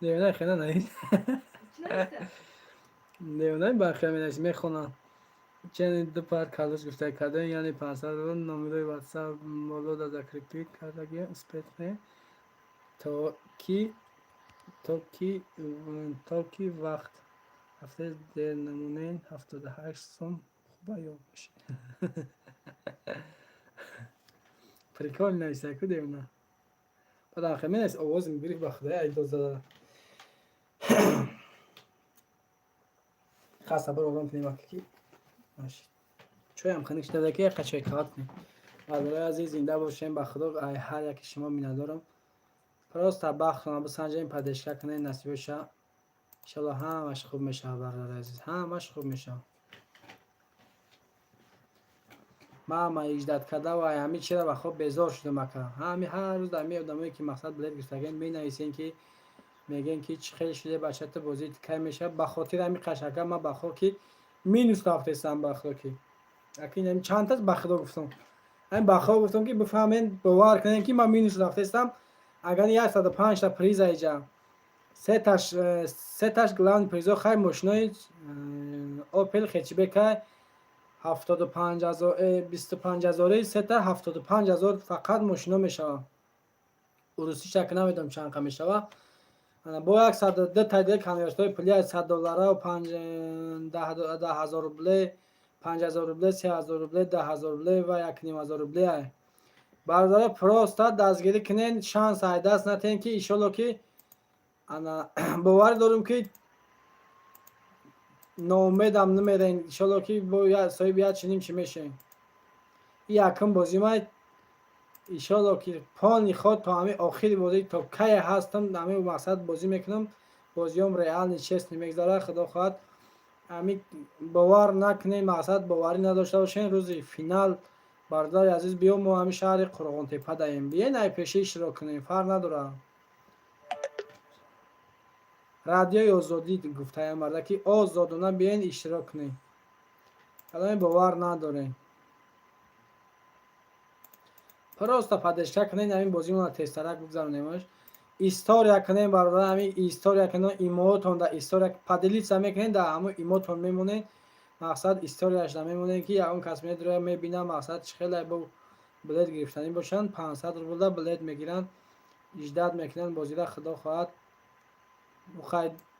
Девона хена навис. Девона бархе менавис, мехонам. Чени ду пар калош гуфта кардем, яъне 500 рубл номерои WhatsApp болода закрепить кардаги, успеть то ки вақт ҳафтаи дер намонен, 78 сом хуба ёб мешид. Прикол нависа ку девона. Баъд ахе менавис, овоз мегирифт, ба худои айдо зада. Хаста бор ором кунем, ки чойам хунук шуда, ки яқа чой кават кунем. Бародарои азиз, зинда бошем, ба худо ай ҳар яке шумо миннатдорам. Просто бахтона бисанҷем, поддержка кунем, насиб боша. Иншалло, ҳамаш хуб мешавад, бародари азиз, ҳамаш хуб мешавад. Ман иждат карда ва ҳами чира ба хоб безор шудам, ака. Ҳами ҳар рӯз ами одамое ки мақсад билет гирифтагианд, менависен, ки мегӯен, ки чӣ хел шуде, бача, ту бозӣ кай мешавад. Ба хотири ҳами қашака ман ба худо ки минус рафтестам, ба худо ки ака ин чандтас, ба худо гуфтам, ҳамин ба худо гуфтам, ки бифаҳмен, бовар кунем, ки ман минус рафтестам. Агар 105-та приз аиҷа, сеташ главный призо, хай, мошинои Опел хэтчбекай 75 000, 25 000-и, сета 75 000 фақат мошино мешавад. Урусиша ки намедонам чанд қа мешавад. Бо 102 та дига конвертҳои пули 100 доллара, 10 000 рубле, 5000 рубле, 3000 рубле, 10 000 рубле ва 1500 рубле. Бародаро, просто дастгирӣ кунен, шанс ай даст натиҳен, ки иншолло ки ана боварӣ дорем, ки ноумедам намерен, иншолло ки соҳиби як чунин чӣ мешавем. Якум бозӣ май, иншолло ки полный ход то ҳамин охири бозӣ, то кае ҳастам, ҳамин мақсад бозӣ мекунам. Бозиём реальный, честный мегзарад, худо хоҳад. Ҳамин бовар накунем, мақсад боварӣ надошта бошем. Рӯзи финал, бародари азиз, биё, мо ҳамин шаҳри Қурғонтепа даем, биен, ай пешӣ иштирок кунем, фарқ надорад. Радиои Озодӣ гуфтаям, марда, ки озодона биен, иштирок кунем. Кадоме бовар надорем, просто поддержка кунем, ҳамин бозимона тезтарак бигзаронемаш. История кунем, бародар, ҳамин история кунем, имоотон да история поделиться мекунем, дар ҳамон имотон мемонем, мақсад историяш намемонем, ки ягон кас медроя, мебинам, мақсад чӣ хеле бо билет гирифтанӣ бошанд, 500 рубла билет мегиранд, ждать мекунанд бозира. Худо хоҳад,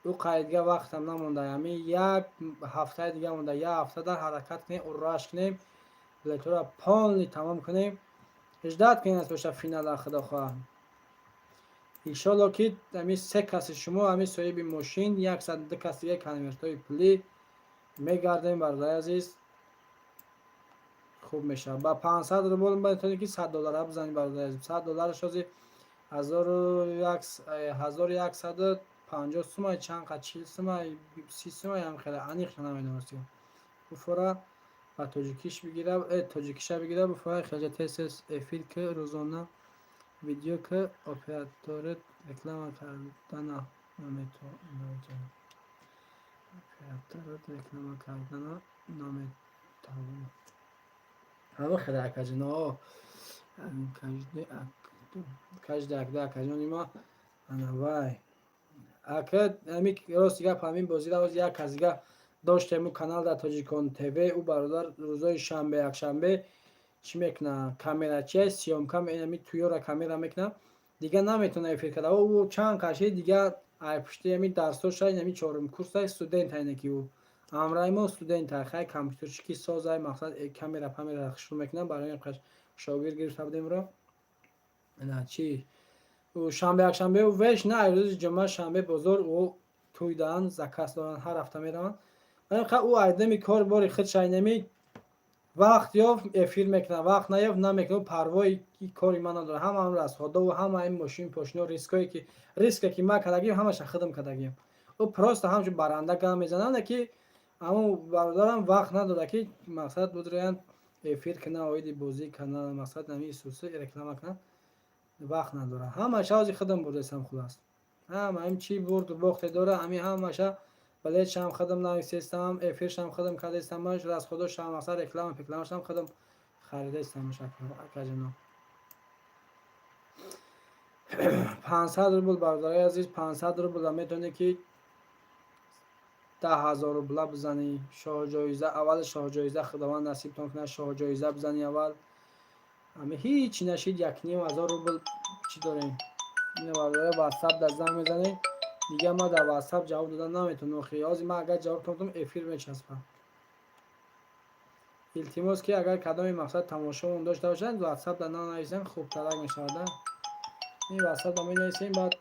ӯ қайдга вақтам намонда, ҳамин як ҳафтаи дига монда. Як ҳафтада ҳаракат кунем, урраш кунем, билетҳоро полный тамом кунем, ждать кунем аз боша финала. Худо хоҳад, иншолло ки ҳамин се каси шумо ҳамин соҳиби мошин, 102 кас дига конвертҳои пулӣ мегардем. Бародари азиз, хуб мешавад. Ба 500 рубл метавонед ки 100 доллара бизанед, бародари азиз. 100 доллараш ҳозир 1150 сумай, чанд қа, 40 сумай, 30 сумай, ҳам хеле аниқ намедонам. Буфора ба тоҷикиш бигира, тоҷикиша бигира, буфора хеле тез тез эфир ки, рӯзона видео ки, операторит реклама кардана наметавонад, операторит реклама кардана наметавонад. Ҳама хеле, акаҷоно, каждый акда, акаҷони ма, ана вай ака, ҳами рости гап, ҳамин бозира ҳози як кас дига доштем, ӯ канал дар Тоҷикон ТВ. Ӯ бародар рӯзои шанбе, якшанбе чӣ мекунад, камерачия, съёмка, ами туёра камера мекунад, дига наметавона эфир карда. Ӯ чанд каши дига ай пушти ами дарсоша, ами чорум курсай, студент айне ки ӯ ҳамраи мо студент ай, хай, компютерчики созай, мақсад камера памера шурӯъ мекунад. Барои шогирд гирифта будем ро. Чи шанбе, якшанбе веш на, ай рӯзи ҷумъа, шанбе бозор ӯ тӯй доранд, заказ доранд, ҳар ҳафта мераванд. Ӯ айдами кор бори худш айнами вақт ёфт, эфир мекунад, вақт наёфт, намекунад. Парвои кори ман надорад, ҳама расходову ҳама ин мошин пошино, риское ки, риске ки ман кардагим, ҳамаша худам кардагим. Ӯ просто ҳамчун баранда гап мезанад, ки ҳамун бародарам вақт надорад, ки мақсад будроянд, эфир кунад, оиди бозӣ кунад, мақсад ҳамин суси реклама кунад, вақт надорад. Ҳамаша ҳози худам бурдастам. Хулас, ҳама ҳам чӣ бурду бохте дора, ҳамин ҳамаша билетшам худам нависестам, эфиршам худам кардестам, расходошам, мақсад реклама пекламашам худам. Харидаистам, акаҷоно. 500 рубл, бародарои азиз, 500 рубла метавонӣ ки 10 000 рубла бизанӣ. Шоҳҷоиза, аввал шоҳҷоиза, Худованд насибтон кунад, шоҳҷоиза бизанӣ аввал. Ами ҳичи нашид, 1500 рубл чӣ дорем? Ина, бародари, Ватсап дар занг мезанед. Дига ма дар Ватсап ҷавоб додан наметавонам. Охи ҳозир ман агар ҷавоб додам, эфир мечаспам. Илтимос, ки агар кадоме мақсад тамошомон дошта бошанд, Ватсап дар нанависем, хубтарак мешавад. Ин Ватсап да менависем, баъд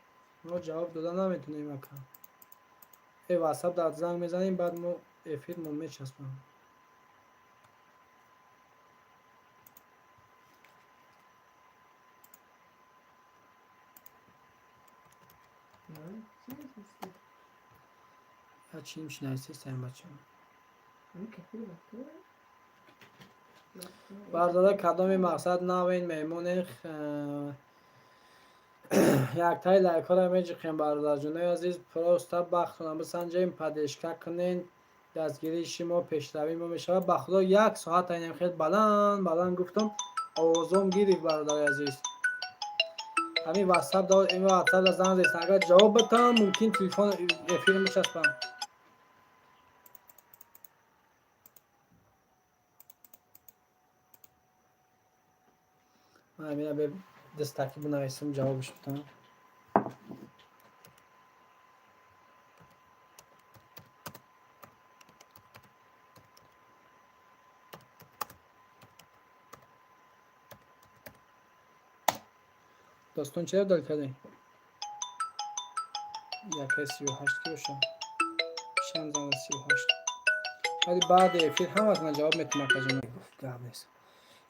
мо ҷавоб дода наметавонем, ака. Ватсап дар занг мезанем, баъд мо эфирмон мечаспам. Ой, чӣ нависти? Чим чи нависестаем, бачаҳо? Ами кафир бакта. Бардора, кадоми мақсад навен меҳмонен, яктаи лайкҳоро меҷиқем, бародарҷонои азиз. Просто бахтона бисанҷем, поддержка кунен, дастгирии шумо пешравии мо мешавад. Ба Худо, як соат айнам хел баланд баланд гуфтам, овозом гирифт, бародари азиз. Ҳамин Ватсап, ин Ватсап да занг зестам, агар ҷавоб битам, мумкин телефон эфир мечаспам. Ҳамина бе дастаки бинависам, ҷавобаш битам. Достон, чаро дал кардем? Якаи 38 ки бошам? Чанд зан 38? Вале баъди эфир ҳаматона ҷавоб метавонам, акаҷон. Гуфт, гап нест.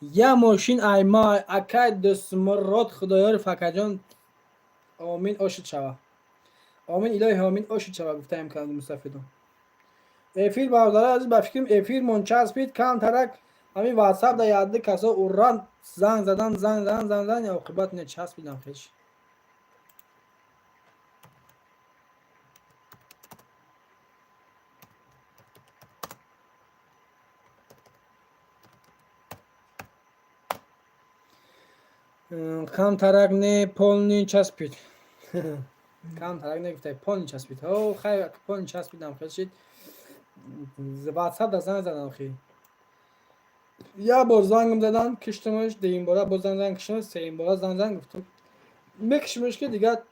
Я мошин айма акай Дӯстмурод Худоёров, акаҷон, омин, ошид шава. Омин, илоҳи омин, ошид шава, гуфтаем кардам мустафидон. Эфир, бародари азиз, ба фикрам, эфирмон часпид камтарак. Ҳамин Ватсап да ядди касо урран занг задан, занг задан, занг задан, оқибат не часпидам хеш. Камтарак не, полный часпид. Камтарак не гуфтай, полный часпид. О, хай, полный часпидам хел шид. Ватсап да занг задам хи. Я бор зангам задан, киштамаш, дуюм бора боз занг задан, киштамаш, сеюм бора занг задан, гуфтам мекишимаш, ки дигар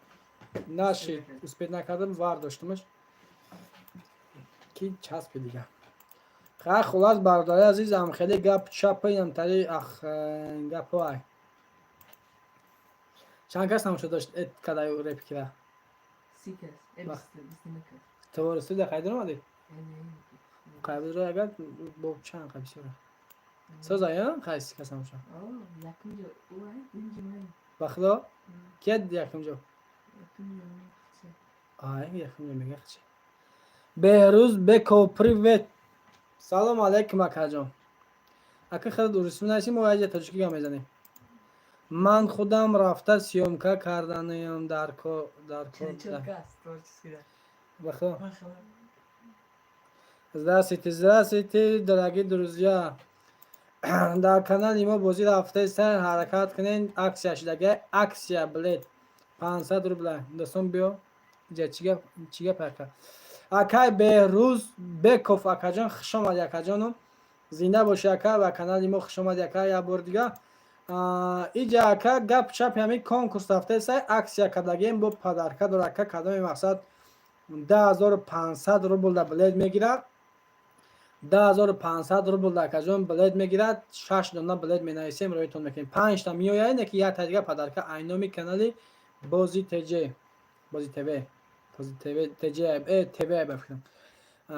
нашид, успеть накардам, вар доштамаш, ки часпи дигар. Хай, хулас, бародари азиз, ам хеле гап чапа, инам тари ах гапҳо ай. Чанд кас тамошо дошт кадай репкира? 30 кас. Вақт. 29 кас. Твористи да қайдар омадӣ? Не. Қайбидро агар бо чанд қа бисёра. Созая, қайси кас тамошо? О, якум ҷо ӯ ай, дуюм ҷо ман. Ба Худо, кия якум ҷо? Якум ҷо хча. Ай, якум ҷо мега хчи. Беҳрӯз Беков, привет. Салом алейкум, акаҷон. Ака, хеле дурустӣ нависем, мо аҷа тоҷикӣ гап мезанем. Ман худам рафта съёмка карданаям дар ко. 44 кас творческий да. Ба Худо. Ман хабар. Здравствуйте, здравствуйте, дорогие друзья. Дар канали мо бозӣ рафтаистан, ҳаракат кунед, аксия шудага, аксия билет 500 рубла. Достон, биё. Иҷа чӣ гап, чӣ гап, ака? Акай Беҳрӯз Беков, акаҷон, хуш омадӣ, акаҷону. Зинда бошӣ, ака, ба канали мо хуш омадӣ, ака, як бор дига. Иҷа, ака, гап чапи ҳамин конкурс рафтаистай, аксия кардагем, бо подарка дора, ака, кадоми мақсад 10 500 рубл да билет мегирад. 10 500 рубл да, акаҷон, билет мегирад. Шаш дона билет менависем, роитон мекунем. Панҷта меояд, не ки якта дига подарка айноми канали Бози ТЖ, Бози ТВ, Бози ТВ, ТЖ, ТВ ба фикрам.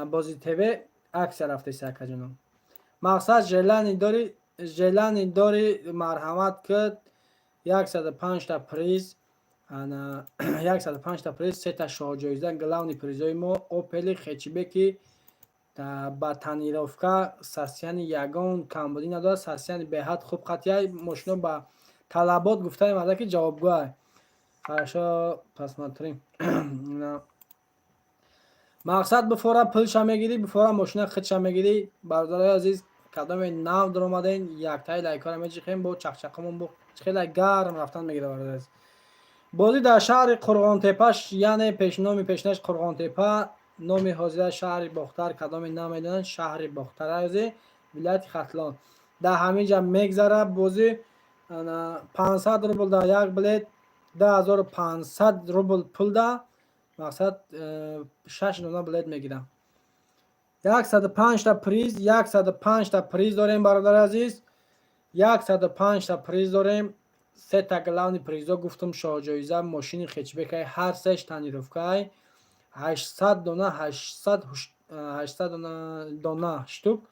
Бози ТВ аксия рафтаиста, акаҷоно. Мақсад желание дори, желание дори, марҳамат куд, 105 та приз, ана 105 та приз, сета шоҳҷоиза, главный призои мо Опели хэтчбеки ба тонировка, состояние ягон камбудӣ надорад, состояние беҳад хуб қатъия, мошино ба талабот гуфтаи марда ки ҷавобгӯ. Хорошо, посмотрим. Мақсад бифора пулша мегирӣ, бифора мошина худша мегирӣ, бародарои азиз. Кадоме нав даромаден, яктаи лайкҳоро меҷиқем, бо чақчақамон бо хеле гарм рафтан мегирад, бародари азиз. Бозӣ дар шаҳри Қурғонтепа, яъне пешноми пешинаш Қурғонтепа, номи ҳозира шаҳри Бохтар, кадоме намедонанд, шаҳри Бохтар ази вилояти Хатлон. Дар ҳамин ҷа мегзарад бозӣ. 500 рубл дар як билет, 2500 рубл пул да мақсад шаш дона билет мегирам. 105 та приз, 105 та приз дорем, бародари азиз, 105 та приз дорем. Сета главный призо гуфтум, шоҳҷоиза мошини хетчбекай, ҳар сеш тонировкай, 800 дона, 800 дона штук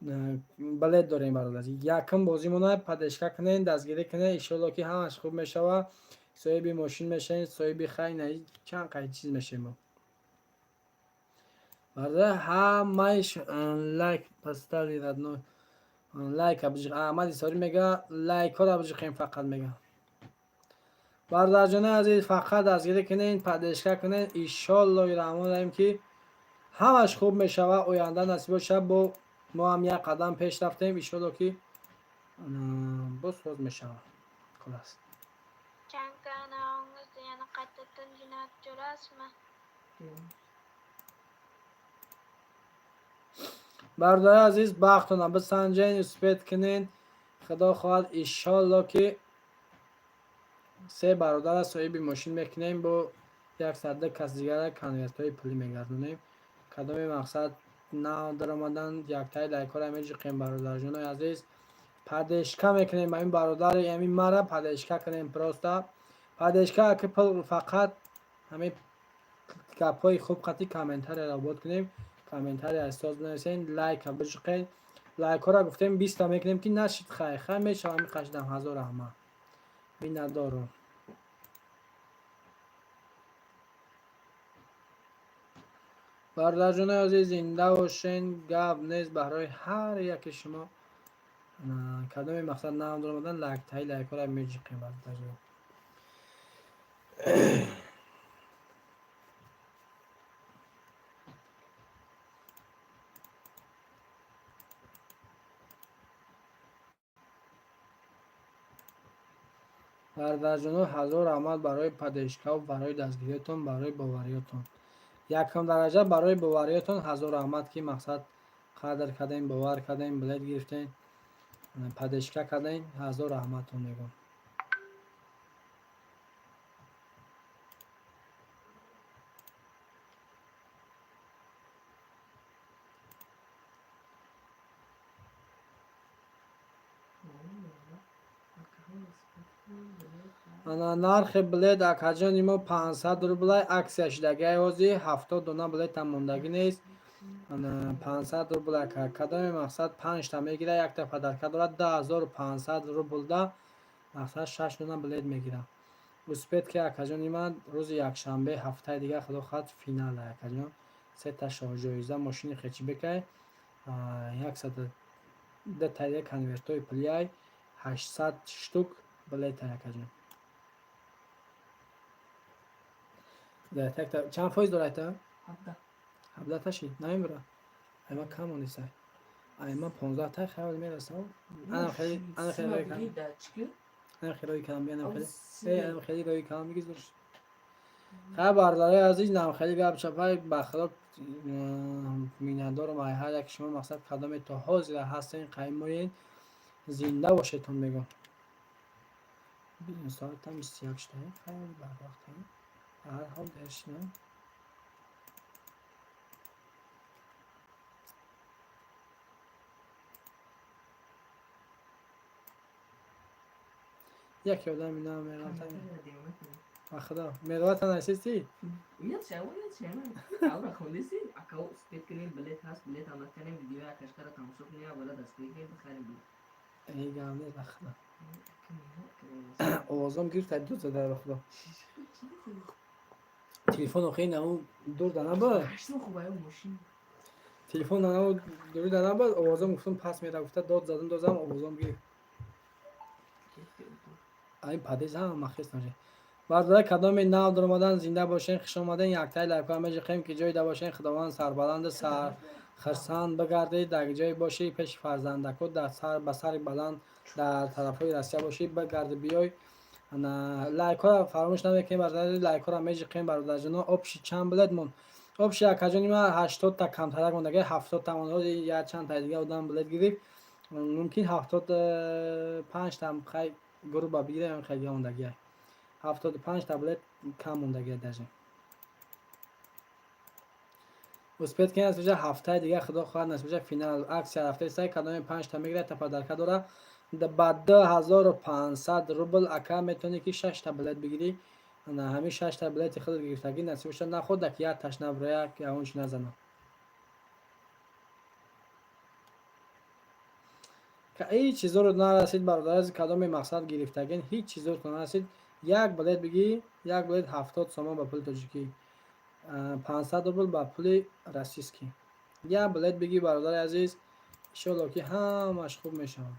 билет дорем, бародар. Якум бозимона поддержка кунен, дастгирӣ кунен, иншоалло ки ҳамаш хуб мешава, соҳиби мошин мешавем, соҳиби хай чанд қай чиз мешавем. Бародар, ҳамаиш лайк поставили, родной, лайк. Аҳмади Сорӣ мега, лайкҳоро биҷиқем фақат, мега. Бародарҷони азиз, фақат дастгирӣ кунен, поддержка кунен, иншоаллои раҳмон раҳим ки ҳамаш хуб мешава, оянда насиб бошад. Бо мо ҳам як қадам пеш рафтем, иншоалло ки боз соз мешава, хулас. Чанд kanalingizda yana qaytadan jo'natib yuborasizmi? Бародари азиз, бахтона бисанҷен, успеть кунен. Худо хоҳад, иншоалло ки се бародара соҳиби мошин мекунем, бо 102 кас дигара конвертҳои пулӣ мегардонем. Кадоми мақсад нав даромадан, яктаи лайкҳоро меҷиқем, бародарҷонои азиз, поддержка мекунем. Ҳамин бародари ҳамин мара поддержка кунем, просто поддержка ки пул, фақат ҳамин гапҳои хуб қатӣ комментарияро обод кунем, комментария соз бинависен, лайка биҷиқед. Лайкҳоро гуфтем 20-та мекунем, ки нашид, хай хай мешава. Ҳамин қашдам, ҳазор раҳмат, миннатдорум. Бародарҷонои азиз, зинда бошен, гап нест барои ҳар яке шумо. Кадоме мақсад нав даромадан, лайктаи лайкҳоро меҷиқем, бародарҷон. Бародарҷоно, ҳазор раҳмат барои поддержкаву барои дастгириётон, барои бовариётон. Якум дараҷа барои бовариётон ҳазор раҳмат, ки мақсад қадр кардем, бовар кардем, билет гирифтем, поддержка кардем, ҳазор раҳматон мегӯм. Ана нархи билет, акаҷони мо, 500 рублай, акция шудагиай, ҳозир 70 дона билетам мондагӣ нест. Ана 500 рубл, ака. Кадоми мақсад панҷта мегира, якта подарка дорад, 2500 рублда мақсад шаш дона билет мегирам. Успеть ки, акаҷони ман, рӯзи якшанбе ҳафтаи дигар, худо хоҳад, финала, акаҷон, сета шоҳҷоиза мошини хетчбекай, 102 таи конвертҳои пулиай, 800 штук билетай, акаҷон. Чанд фоиз дорад та? 17. 17 таши намебура, айма кам монисай, айма 15 та хаёл мерасам. Анам хеле, ана хеле рӯи кам, анам хеле рӯи кам, анам хеле, анам хеле рӯи кам бигизор. Хай, бародарои азиз, нам хеле гап чапай, ба худо миннатдорам ай ҳар яки шумо. Мақсад кадоме то ҳозира ҳастен, қаймоен, зинда бошедтон мегӯм. Соатам 21 шуда, хеле барвақт, ҳар ҳол дер шуда. Яке одами нам меравтан, ба худо меравата насисти. Аура хондеси, акау успеть кунем, билет ҳаст, билет ам накунем, видеои акашкара тамошо кунем, бола дастгирӣ кунем, бихарем билет. Эй, гап нест, ба худо овозам гирифт, ду зада, ба худо телефон охи наву дур да набуд. Телефон наву дур да набуд, овозам гуфтам пас мера, гуфта дод задам, дод задам, овозам гирифт. Айн падез ҳама махес наше. Бародари, кадоме нав даромадан, зинда бошен, хуш омаден, яктаи лайкҳо меҷиқем, ки ҷойда бошен, худованд сарбаланду сар Хурсанд бигардӣ, дар ҷое бошӣ, пеши фарзандако дар сар ба сари баланд дар тарафҳои Россия бошӣ, бигарди биёй. Лайкҳоро фаромӯш намекунем, бародари, лайкҳоро межиқем, бародарҷоно. Общий чанд билет мон? Общий, акаҷони ман, 80-та камтарак мондаги, 70-та мон. Я чанд та дига одам билет гирифт, мумкин 75-та хай грубо бигирем, хай мондагия 75-та билет кам мондагия. Даже успеть кунед, насиб ҳафтаи дига, худо хоҳад, насиб финал акция рафтаи сай, кадоми панҷта мегирад, та подарка дора. Ба 2500 рубл, ака, метавонӣ ки шашта билет бигирӣ. Ҳамин шашта билети худат гирифтагӣ, насиб боша, наход ки як таш наброя, ягон чи назанам. Ҳеҷ чизоро нарасид, бародар, кадоме мақсад гирифтагин, ҳеҷ чизоро нарасид. Як билет бигӣ, як билет 70 сомон ба пули тоҷикӣ, 500 рубл ба пули российский. Як билет бигӣ, бародари азиз, иншоалло ки ҳамаш хуб мешавад.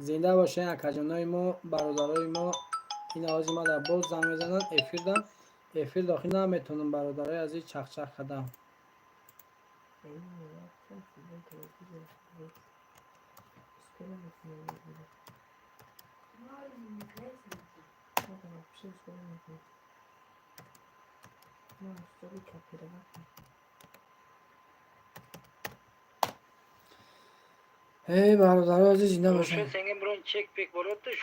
Зинда бошед, акаҷонои мо, бародарои мо. Ин овози ма дар боз занг мезананд, эфирда, эфир дохил наметонам, бародарои азиз, чахчах кардам. Эй, я футбол телевизор, успела мекунем. Это вообще успела мекунем. Ну, чтобы копировать. Эй, бародарои азиз, зинда бошед. O'sha senga biron chek pek bo'ladi.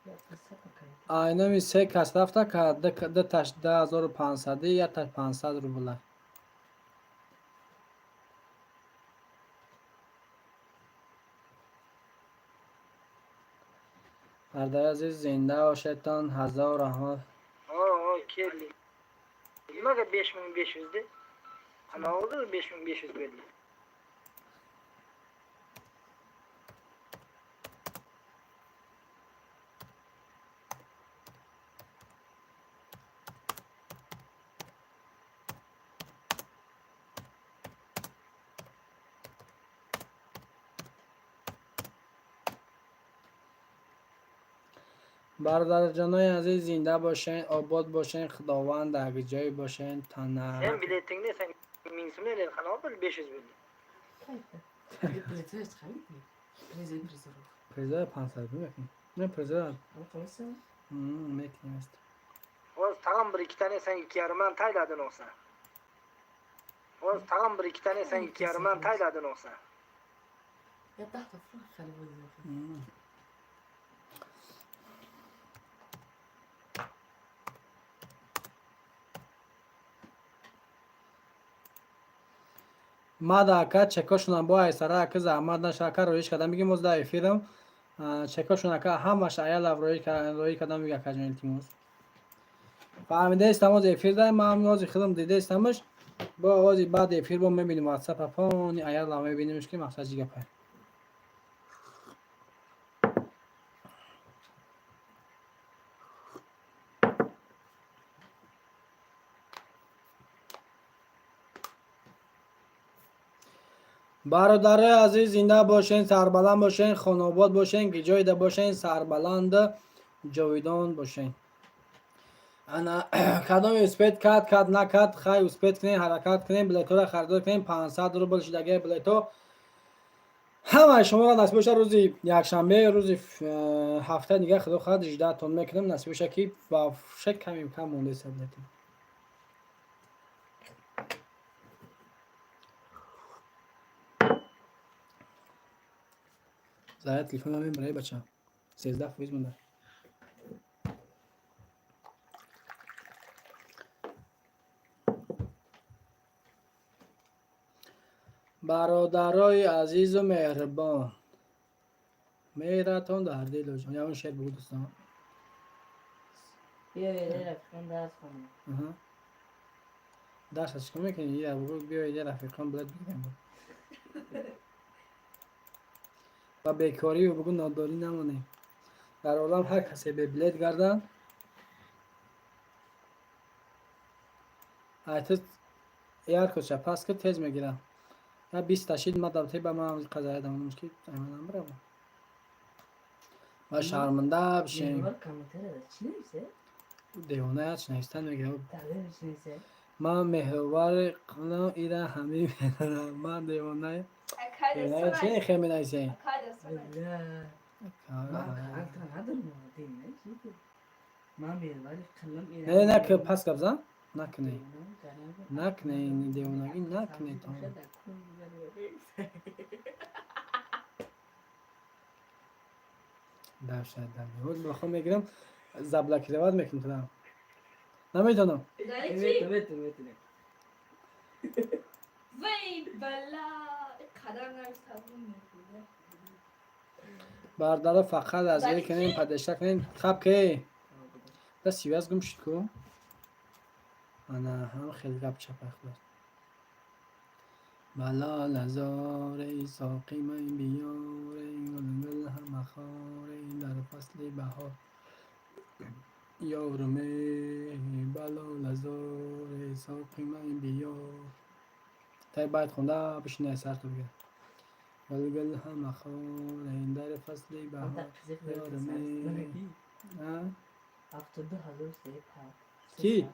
Я писать пока. Айноми се кас рафта, ка ду таш 2500-ӣ, як таш 500 рубла. Бародари азиз, зинда бошедтон, ҳазор раҳмат. Ho, ho, keldi. Nimaga 5500 de? Qanaqa bo'ldi 5500 berdi? Бародарҷонои азиз, зинда бошен, обод бошен, худованд дар ҷое бошен тана. Sen biletingni sen 1000 so'm berdi, qanaqa bo'ldi 500 berdi? Qayerda? Biletlar chiqaribmi? Priz, priz. Приза 500 мекунем, не приза. Anaqa qilsa, Мекунем аст. Hozir tag'in bir ikkitani sen 2,5 man tayladin olsa. Hozir tag'in bir ikkitani sen 2,5 man tayladin olsa. Ya dahta full xali bo'ldi. Мада, ака, чекошона бо айсара, ака, заҳмат наша, ака, роиш кардам, бигим оз дар эфирам чекошон, ака, ҳамаш аялав роӣ кардам, биги, акаҷон, илтимос. Фаҳмидаистам, оз эфир дар ман ози худам дидаистамаш, бо овози баъд эфир бо мебинем, ватсап апони аялав мебинемш, ки мақсад чӣ гапа. Бародарои азиз, зинда бошен, сарбаланд бошен, хонобод бошен, ҷойда бошен, сарбаланд, ҷовидон бошен. Ана кадоме успеть кард, кард, накард, хай, успеть кунем, ҳаракат кунем, билетҳоро харидор кунем. 500 рубл шидаги билетҳо. Ҳамаи шуморо, насиб боша, рӯзи якшанбе, рӯзи ҳафтаи дигар, худо хоҳад, ждатон мекунем. Насиб боша, ки вообще камим кам мондаеста билетҳо. Заряд телефон мебарай, бача, 13% монда. Бародарои азизу меҳрибон, меҳратон дар дилу ҷон. Ягон шеър бугӯ, дӯстон. Биёед, рафиқон, дарс хонем. Дарса чикор мекунӣ? Я бугӯ, биёед, рафиқон, билет бигирем. Ба бекорию бугӯ, нодорӣ намонем. Дар олам ҳар касе бе билет гардан. Айтиз яркоша пас ки тез мегирам. Я 20 ташид ма дабте ба ман қазаядам ки айманам бирава. Ма шарманда бишем. Меҳрвар комментария чӣ нависе? Девона яч навистан мегирам. Далер чӣ нависе? Ман меҳрвари қилам ира ҳамин медонам. Ман девонаи девонаи чӣ хел менависем? Бля. Ман характер надорам, дин, чӣ? Ман меҳрвари қилам ира. Не, не, ки пас гап зан. Накунӣ. Накунӣ, девонагӣ накунӣ то. Даша, да. Вот бахо мегирам, заблокировать мекунам туда. Наметонам. Мету, мету, мету. Вей бала қадар навистабун. Бардара фақат аз ё кунем, падешта кунем, хаб ке. Да сиваз гум шуд ку. Ана ҳам хеле гап чапай худо. Бала лазоре соқи май биёре гул гул ҳама хоре дар фасли баҳор. Ёруме бало лазоре соқи май биёр. Тай байт хонда бишинай сарту бигир. Гул гул ҳама хоре дар фасли баҳор. Ёруме. А? 72 037. Ки?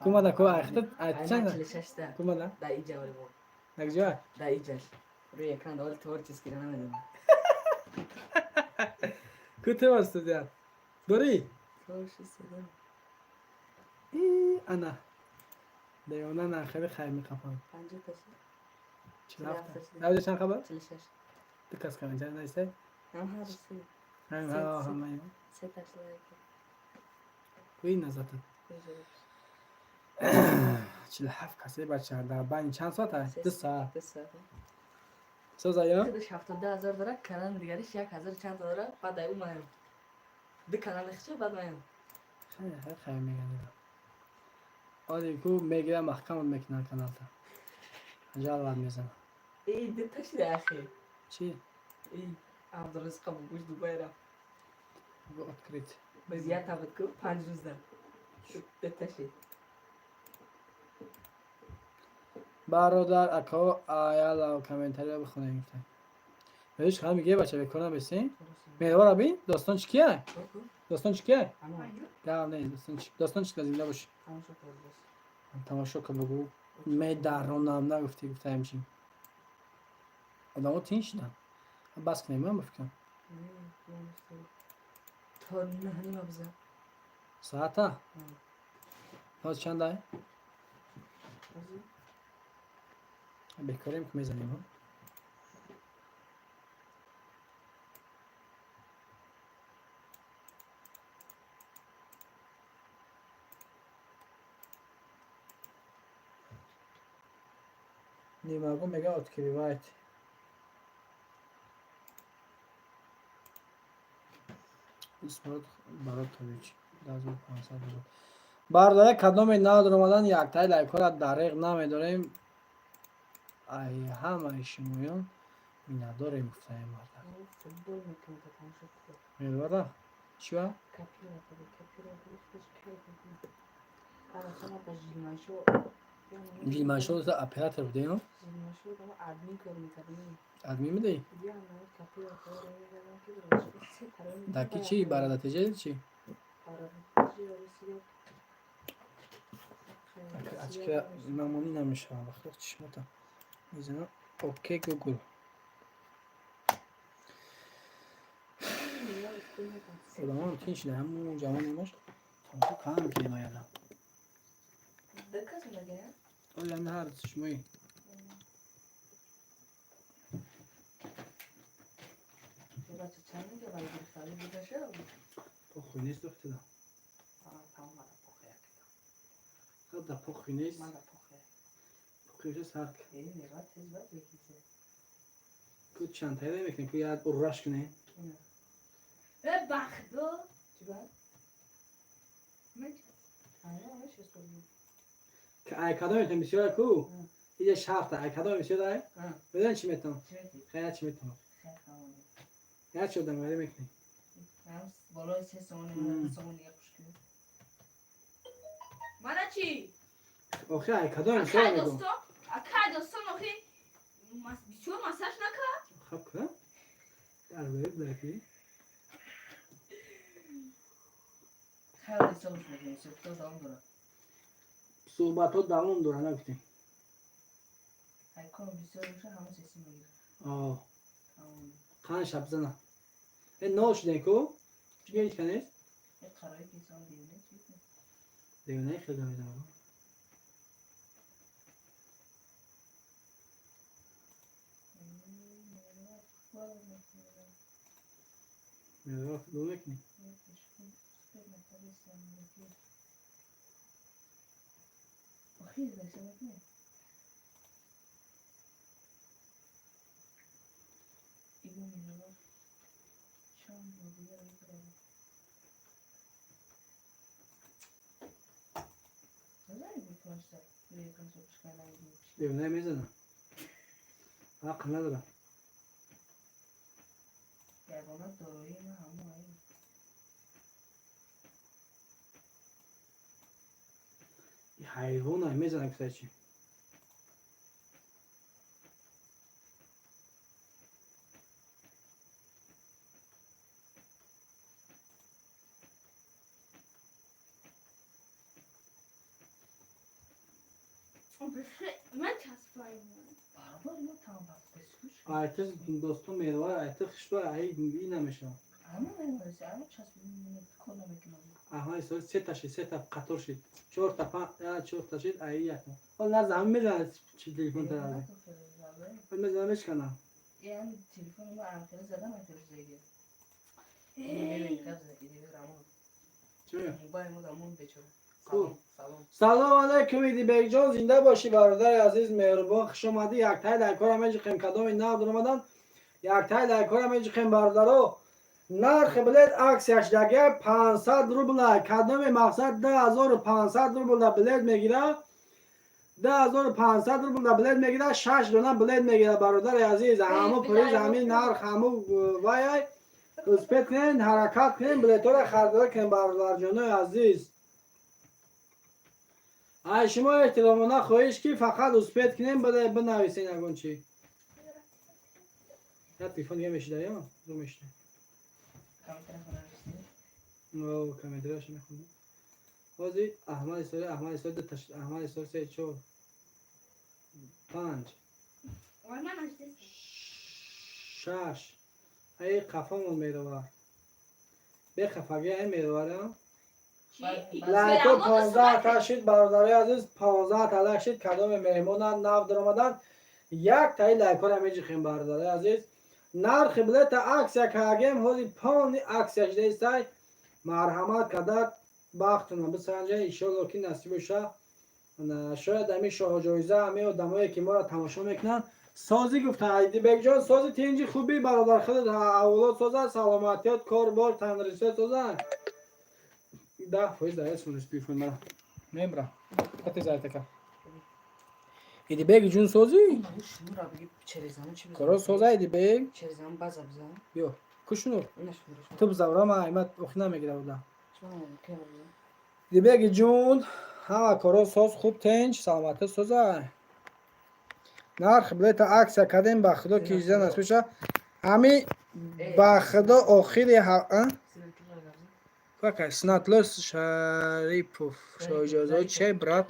Кумада ку айхта айчанда? 46-та. Кумада? Да иҷа вали бо. Накҷа? Да иҷаш. Рӯи экран давали творческий ра намедонам. Ку ты студия? Дорӣ? Творческий да. И ана. Девона нахели хайр меқапам. 50 та шид. 47. Навҷа чанд хабар? 46. Ду кас комментарий навистай? Ҳам ҳар се. Ҳам Се, ҳа се. ҳамаи. Се та лайк. Куи назата. 47 касе бача дар байни чанд соат? 2 соат. 2 соат. Соза ё? Худаш 72 000 дора, канал дигариш 1000 чанд та дора, баъд ай ӯ маям. Ду канали хича, баъд маям. Хайр, хайр, хайр меган. Оли ку мегира маҳкамат мекунад каналта. Жалват мезанад. Эй, ду та шида ахи. Чӣ? Эй, Абдуризқа бугӯш Дубай рафт. Открыть. Боз як та буд ку 5 рӯзда. Ду та шид. Бародар ако аяла комментария бихонем гуфтем. Беш хам меге бача бекор набесем. Меҳрвара бин, достон чӣ кия? Достон чӣ кия? Гап не, достон чӣ? Достон чӣ зинда бош. Тамошо кардас. Тамошо кун бугу. Медаронам нагуфтӣ гуфтаем чӣ. Одамо тинч шуданд. Бас кунем ман бификрам. То 9:30 биза. Соата? Ҳозир чандай? Бекорем ки мезанем. Ҳо? Нимагу мега открывать. Исмат Баротович 2500 рубл. Бародаре кадоме надор омадан яктай лайкҳоро дареғ намедорем. Ай ҳамаи шумоён миннатдорем гуфтаем марда. Футбол мекунад, тамошо кун. Меҳрвара чива? Копира кунад, копира кунад, худаш кайф мекунад. Арасама ба жилмашо. Жилмашо оператор будем? Жилмашо дама админ кор мекардем. Админ будӣ? Я на копира кор мекардам ки барош се тарон. Даки чӣ? Барадатеҷа чӣ? Барадатеҷа. Ачка мамонӣ намешавам вақто чишмота мезанам. Окей Гугл. Одамон тинч шуда ҳамун ҷавон немош тамошо кам мекунем аяла. Даказ мега? Оля ҳар шумои. Бача чанд мега барои гирифтани будаша? Похуй нест духтара. Тамом мада похуй як. Да похуй нест. Мада похуй. Похуй ша сарк. Э, нева тез бад бекисе. Ку чанд тайда мекунем ку як урраш кунем. Э бахдо. Чӣ бад? Ая, аш кардем. Ай кадом метавон бисёр ку? Иҷа шарта ай кадом бисёр ай? Медонӣ чӣ метавон? Чӣ метавон? Хай чӣ метавон? Хай хамон. Як чӣ одам вари мекунем. Болои 3 сомони, 2 сомон дига қуш кунем. Мана чӣ? Охи, ай кадом Акай ҳисоб мегӯм? Достон, акай достон, охи бисёр массаж накард. Хаб кунам дар баки. Хеле ҳисобш мекунем, суҳбатҳо давом дорад. Суҳбатҳо давом дорад, нагуфтем. Ай кор бисёр боша, ҳама сеси мегирад. О, қанд шаб зана э нол шудем ку, чӣ ҳеч нест. Э, қарои ки инсон девона чӣ? Девонаи хеле мезанам. Мева футбол мекунӣ? Охир ҳисоб мекунем. Ибу Мирова чанд бор дигар мекард. Назани буд панҷта ё панҷта пушкай. Девонаи мезанам, ақл надорам. Ягона дороии ман ҳамон ай. Ҳайвона мезанам, кисай чи. Ман часпаем. Баробар мо там бескуч. Айти достон мерова, айти хишба, ай и намешавам. Ҳама мемориси, ҳама часпи кор намекунам. Аҳмад исои сета шид, сета қатор шид, чорта, чорта шид, ай якта ҳол наза ҳам мезанад чи телефон тарази ҳол мезанам, мешканам. Яъни телефони ма анқира задам, анқира зайга. Чӣ? Мобайл мо дамон бечора. Ку? Салом. Салом алайкум, Идибекҷон, зинда бошӣ, бародари азиз, меҳрубон, хуш омадӣ. Яктай лайкҳоро меҷиқем, кадоми нав дуромадан, яктай лайкҳоро меҷиқем, бародаро. Нархи билет аксияш даге 500 рубла, кадоми мақсад 2500 рубла билет мегира, 2500 рубла билет мегира, шаш дона билет мегира, бародари азиз. Ҳаму приз, ҳамин нарх, ҳаму вайай. Успеть кунен, ҳаракат кунен, билетҳоро харидорӣ кунен, бародарҷонои азиз. Ай шумо эҳтиромона хоҳиш, ки фақат успеть кунем, бинависен ягон чи. Я телефон дига мешида ё ру мешида. Комментарий хонависӣ. Комментарияшо мехонам ҳозир. Аҳмад Исори, Аҳмад Исори, Аҳмад Исори, се, чор, панҷ, Ой, ман аждестам. шаш. Ай қафомон меравад, бехафагӣ ай меравад. Чӣ? Лайко 15 та шид, бародарои азиз, 15 та лайк шид. Кадоме меҳмонанд, нав даромаданд, як таи лайкҳоро меҷихем, бародарои азиз. Нархи билета аксия кардем, ҳозир полный аксия шидаистай. Марҳамат кадат, бахтона бисанҷа, иншолло ки насиб боша. Шояд ҳамин шоҳҷоиза ҳамин одамое ки моро тамошо мекунанд. Созӣ гуфтан, Айдибекҷон, сози, тинҷи, хубӣ, бародар, худат авлод созад, саломатиёт, кор бор, тандурустиёт созад. 10% дар эсмонис телефон мара мебра кати зайтака. Идибек ҷун, созӣ? Шунура биги, через ҳамон чи бизан? Коро соза, Идибек. Через ҳамон база бизан. Биё, кушунур. Ина шунура. Ту бизавра, ма аймат охи намегира буда. Шумо кем бизан? Идибеки ҷун, ҳама коро соз, хуб, тинч, саломатӣ соза. Нархи билета аксия кардем, ба худо ки иҷза насиб шава, ҳами ба худо охири а? Какай Снатло Шарипов, шоҳиҷозаи че, брат?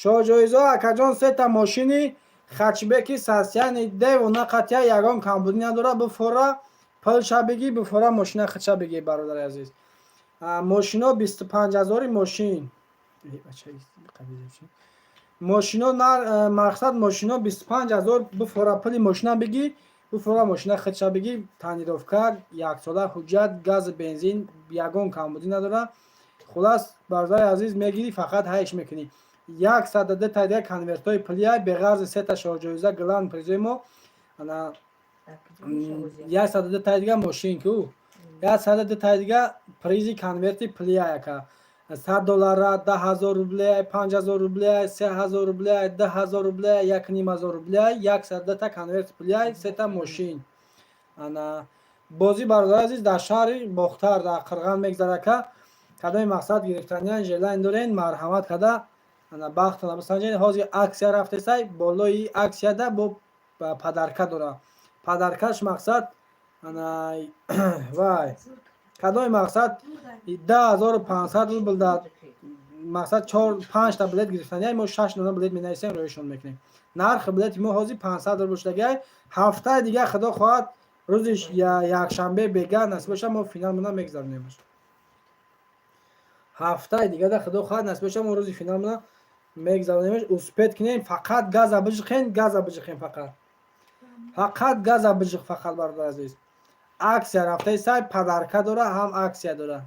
Шоҳиҷоизо, акаҷон, сета мошини хэтчбеки сасяни девона қатъя, ягон камбудӣ надора. Буфора пулша бигӣ, буфора мошина худша бигӣ, бародари азиз. Мошино 25 ҳазори мошин. Э, бача, мошино мақсад мошино 25 000. Буфора пули мошина бигӣ, буфора мошина худша бигӣ. Тонировка, яксола ҳуҷҷат, гази, бензин, ягон камбудӣ надора. Хулас, бародари азиз, мегирӣ, фақат ҳайш мекунӣ. 102 та конвертҳои пулия, беғарзи сета шоҳҷоиза, главный призои мо ана 102 таи дига мошин ку, 102 таи дига призи конверти пулия, яка 100 доллара, 10 000 рубле, 5000 рубле, 3000 рубле, 2000 рубле, 1500 рубле, 102 та конверти пулия, сета мошин. Ана Бозӣ, бародари азиз, дар шаҳри Бохтар, дар Қирған мегзарад, ака. Кадоми мақсад гирифтаниян желание дорен, марҳамат када ана бахтона бисанҷен. Ҳозир акция рафтесай, болои акцияда бо подарка дора. Подаркаш мақсад ана вай кадоми мақсад 10 500 рубл да мақсад чор панҷта билет гирифтания. Мо шаш дона билет менависем, роишон мекунем. Нархи билети мо ҳозир 500 рубл шудагиай. Ҳафтаи дига, худо хоҳад, рӯзи якшанбе бега насиб боша, мо финалмона мегзаронем. Ҳафтаи дигада, худо хоҳад, насиб боша, мо рӯзи финалмона мегзаронемш. Успеть кунем, фақат газа биҷиқен, газа биҷиқен, фақат, фақат газа биҷиқ, фақат, бародар азиз. Акция рафтаи сай, подарка дора, ҳам акция дора,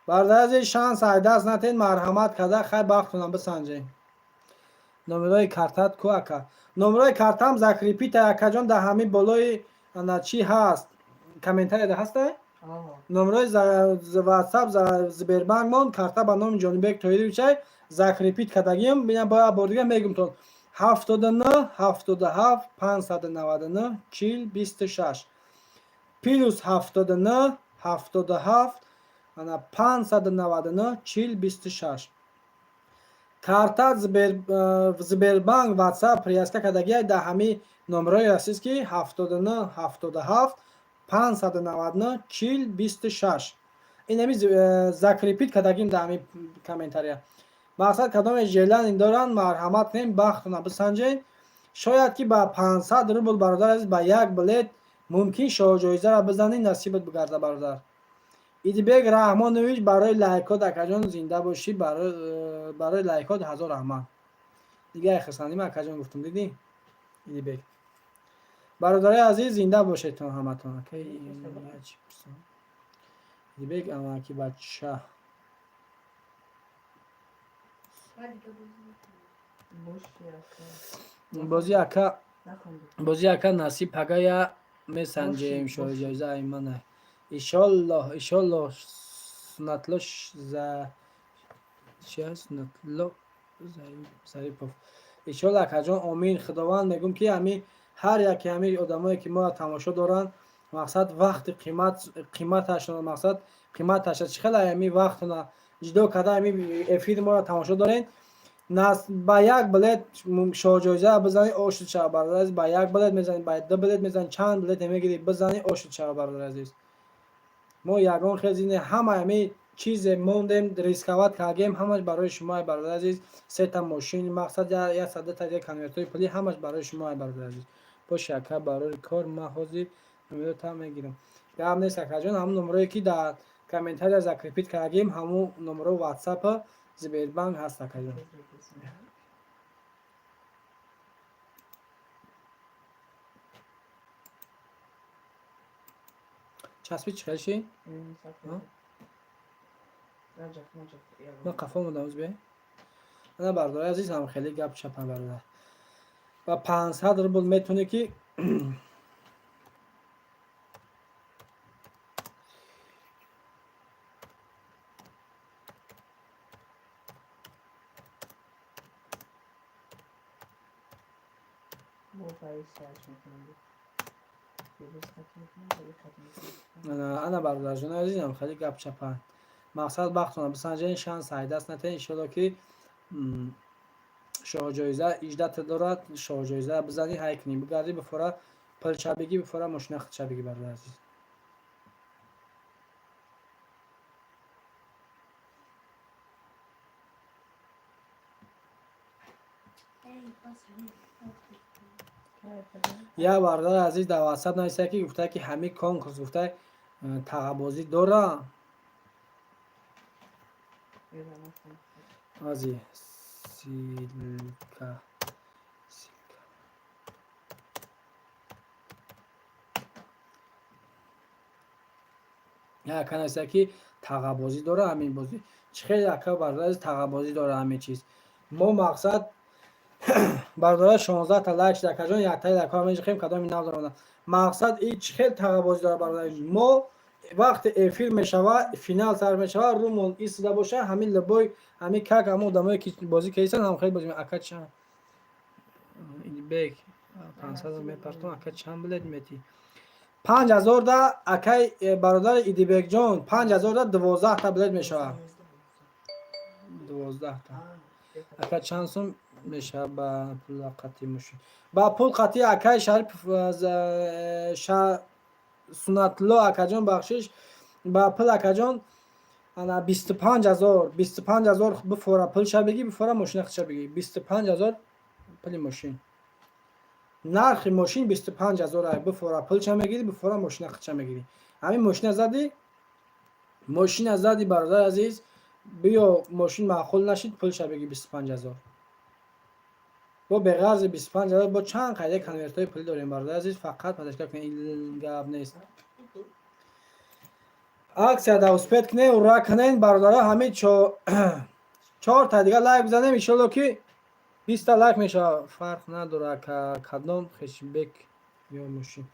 бародар азиз. Шанс ай даст натен, марҳамат карда хай бахтона бисанҷем. Номерои картат ку, ака? Номерои картам закрепить, акаҷон, дар ҳамин болои ана чӣ ҳаст, комментарияда ҳаста. Номерои ватсап Сбербанк мон, карта ба номи Ҷонибек Тоировичай, закрепить кардагиам. Бина, боя бор дига мегумтон: 79 77 599 40 26, плюс 79 77 ана 599 40 26. Карта Сбербанк ватсап привязка кардагиай, дар ҳамин номерои ҳастист, ки 79 77 599 40 26. Ин ҳами закрепить кардагим дар ҳамин комментария. Мақсад, кадоме желание доранд, марҳамат кунем, бахтона бисанҷен. Шояд ки ба 500 рубл, бародар азиз, ба як билет мумкин шоҳҷоизаро бизанӣ, насибат бигарда, бародар. Идибек Раҳмонович, барои лайкот, акаҷон, зинда бошӣ. Барои лайкот ҳазор раҳмат. Дига хисандим, акаҷон, гуфтум, дидӣ, Идибек. Бародарои азиз, зинда бошедтон ҳаматон. Идибек амаки бача. Баъд дига бозӣ мекунем. Боши, ака. Бозӣ, ака. Нахондӣ. Бозӣ, ака, насиб, пагая месанҷем. Боши, боши. Шоҳҷоиза аймана, иншоллоҳ, иншоллоҳ. Суннатло за чи аст? Суннатло Зарипов, иншоллоҳ, акаҷон, омин. Худованд мегӯм, ки ҳами ҳар яке ҳами одамое, ки моро тамошо доранд, мақсад, вақти қимат қиматашона, мақсад, қиматаша чӣ хел ҳами вақтона ҷудо карда, ҳами эфири моро тамошо дорен. Ба як билет шоҳҷоиза бизанӣ, ошуд шава, бародар азиз. Ба як билет мезанӣ, ба ду билет мезанӣ, чанд билете мегирӣ, бизанӣ, ошуд шава, бародар азиз. Мо ягон хел зине ҳама ҳами чизе мондем, рисковать кардем, ҳамаш барои шумо, бародар азиз. Сета мошин, мақсад, як садата конвертҳои пулӣ, ҳамаш барои шумо, бародар азиз. Боши, ака, барои кор ман ҳозир номеро мегирам. Гап нест, акаҷон, ҳамун номерое, ки дар комментария закрепить кардагим, ҳамун номеро ватсапа Сбербанк ҳаст, акаҷон. Часпи чӣ хел ши? А? Ман қафо мондам узбе. Ана, бародари азиз, ҳам хеле гап чапа, бародар. Ба 500 рубл метавонӣ, ки Бо фаиз сарш мекунам. Бебез хат мекунам, бе хат мекунам. Ана, бародарҷони азизам, хеле гап чапа. Мақсад, бахтона бисанҷен, шанс айдаст натен. Иншолло, ки шоҳҷоиза иждата дорад, шоҳҷоиза бизанӣ, ҳай кунӣ, бигарди, бифора пулча бигӣ, бифора мошина худча бигӣ, бародари азиз. Эй, бас ҳамин. Як бародари азиз дар ватсап нависта, ки гуфта, ки ҳамин конкурс, гуфта, тағабозӣ дора. Ази ссылка, ссылка. Яка нависта, ки тағабозӣ дора ҳамин бозӣ. Чӣ хеле, ака, бародари азиз, тағабозӣ дора ҳамин чиз? Мо мақсад, бародари, 16 та лайк шуда, акаҷон, яктаи лайкҳо меҷихем, кадоми нав дорона. Мақсад, и чӣ хел тағабозӣ дора, бародари? Мо вақте эфир мешава, финал сар мешава, румон истода боша, ҳамин либой, ҳамин как ҳамон одамое, ки бозӣ кардистанд, ҳам хел бозӣ. Ака, ча бек. 500 мепартом, ака, чанд билет метӣ? 5000 да, акай, бародари Идибекҷон, 5000 да 12-та билет мешавад, 12-та. Ака, чанд сум мешавад ба пул қати мошин? Ба пул қати, акай Шарипов, Сунатулло акаҷон, бахшиш, ба пул, акаҷон, ана 25 000, 25 000. Бифора пулша бигӣ, бифора мошина худша бигӣ. 25 000 пули мошин, нархи мошин 25 000 ай. Бифора пулша мегирӣ, бифора мошина худша мегирӣ. Ҳамин мошина задӣ, мошина задӣ, бародари азиз, биё, мошин маъқул нашид, пулша бигӣ, 25 000. Бо беғарзи 25 000 бо чанд қайда конвертҳои пулӣ дорем, бародари азиз, фақат поддержка кунед, ин гап нест. Аксия да успеть кунед, ура кунед, бародаро. Ҳамин чорта дига лайк бизанем, иншолло, ки 20-та лайк мешавад. Фарқ надорад, кадом хэтчбек ё мошин?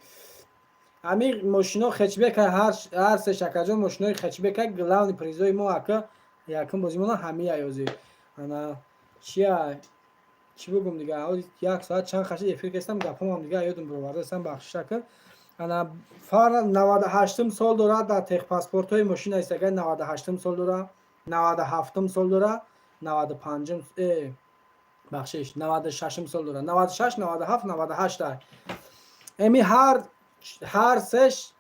Ҳамин мошино хэтчбек, ҳар сеш, акаҷон, мошинои хэтчбека. Главный призои мо, ака, якум бозимона ҳамин аёзи. Ана чия, чӣ бугум дига? Як соат чанд хашид эфир кестам, гапомам дига ёдум бировардастам, бахшиш, ака. Ана фар 98-ум сол дорад, дар техпаспортҳои мошина аст, агар 98-ум сол дорад, 97-ум сол дорад, 95-ум, бахшиш, 96-ум сол дорад, 96, 97, 98. Эми ҳар сеш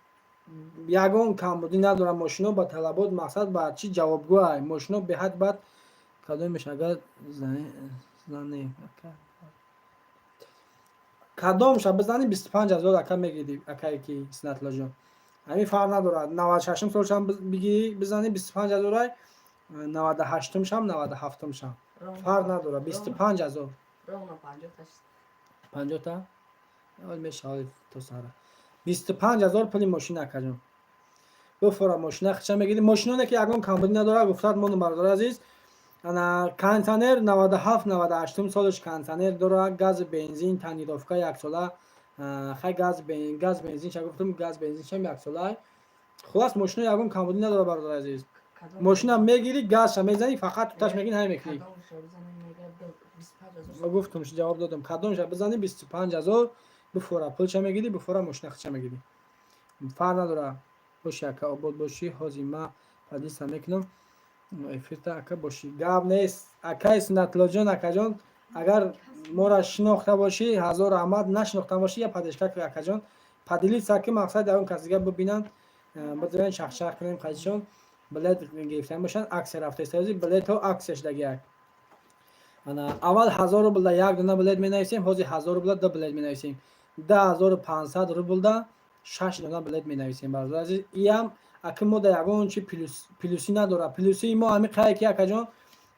ягон камбудӣ надорад мошино, ба талабот, мақсад, ба чӣ ҷавобгӯ мошино беҳад. Бад кадомеш агар зане, кадомша бизанӣ, 25 000, ака, мегирӣ. Акае ки Синатлоҷон, ҳамин фарқ надорад, 96-ум солшам бигирӣ, бизанӣ, 25 000-ай, 98-умшам, 97-умшам, фарқ надорад, 25 000. 50-та мешавад то сара. 25 000 пули мошина, акаҷон, бифора мошина хича мегирӣ. Мошиноне ки ягон камбудӣ надорад, гуфтад мону, бародари азиз, ана кондитсионер, 97, 98-ум солаш, кондитсионер дорад, газ, бензин, тонировка яксола. Хай, газ бензин ча гуфтам, газ бензиншам яксола. Хулас, мошино ягон камбудӣ надорад, бародари азиз. Мошина мегирӣ, газша мезанӣ, фақат туташ мегирӣ, ҳай мекунӣ. Гуфтум, ҷавоб додам. Кадомша бизанӣ, 25 000, бифора пулша мегирӣ, бифора мошина хича мегирӣ, фарқ надорад. Боши, ака, обод бошӣ. Ҳозир ма поделиться мекунам эфирта, ака, бошӣ. Гап нест, акаи Сунатуллоҷон. Акаҷон, агар моро шинохта бошӣ, ҳазор раҳмат, нашинохта бошӣ, я поддержка ки, акаҷон, поделиться ки, мақсад, ягон кас дигар бибинанд, бизорен, чахчах кунем. Қайчон билет гирифтан бошанд, аксия рафтаистози, билетҳо аксия шудаги. Ана аввал 1000 рублда як дона билет менависем, ҳозир 1000 рублда ду билет менависем, 10 500 рублда шаш дона билет менависем, бародар азиз. Иам аки мо да ягон чи плюсӣ надорад. Плюсии мо ҳамин қае ки, акаҷон,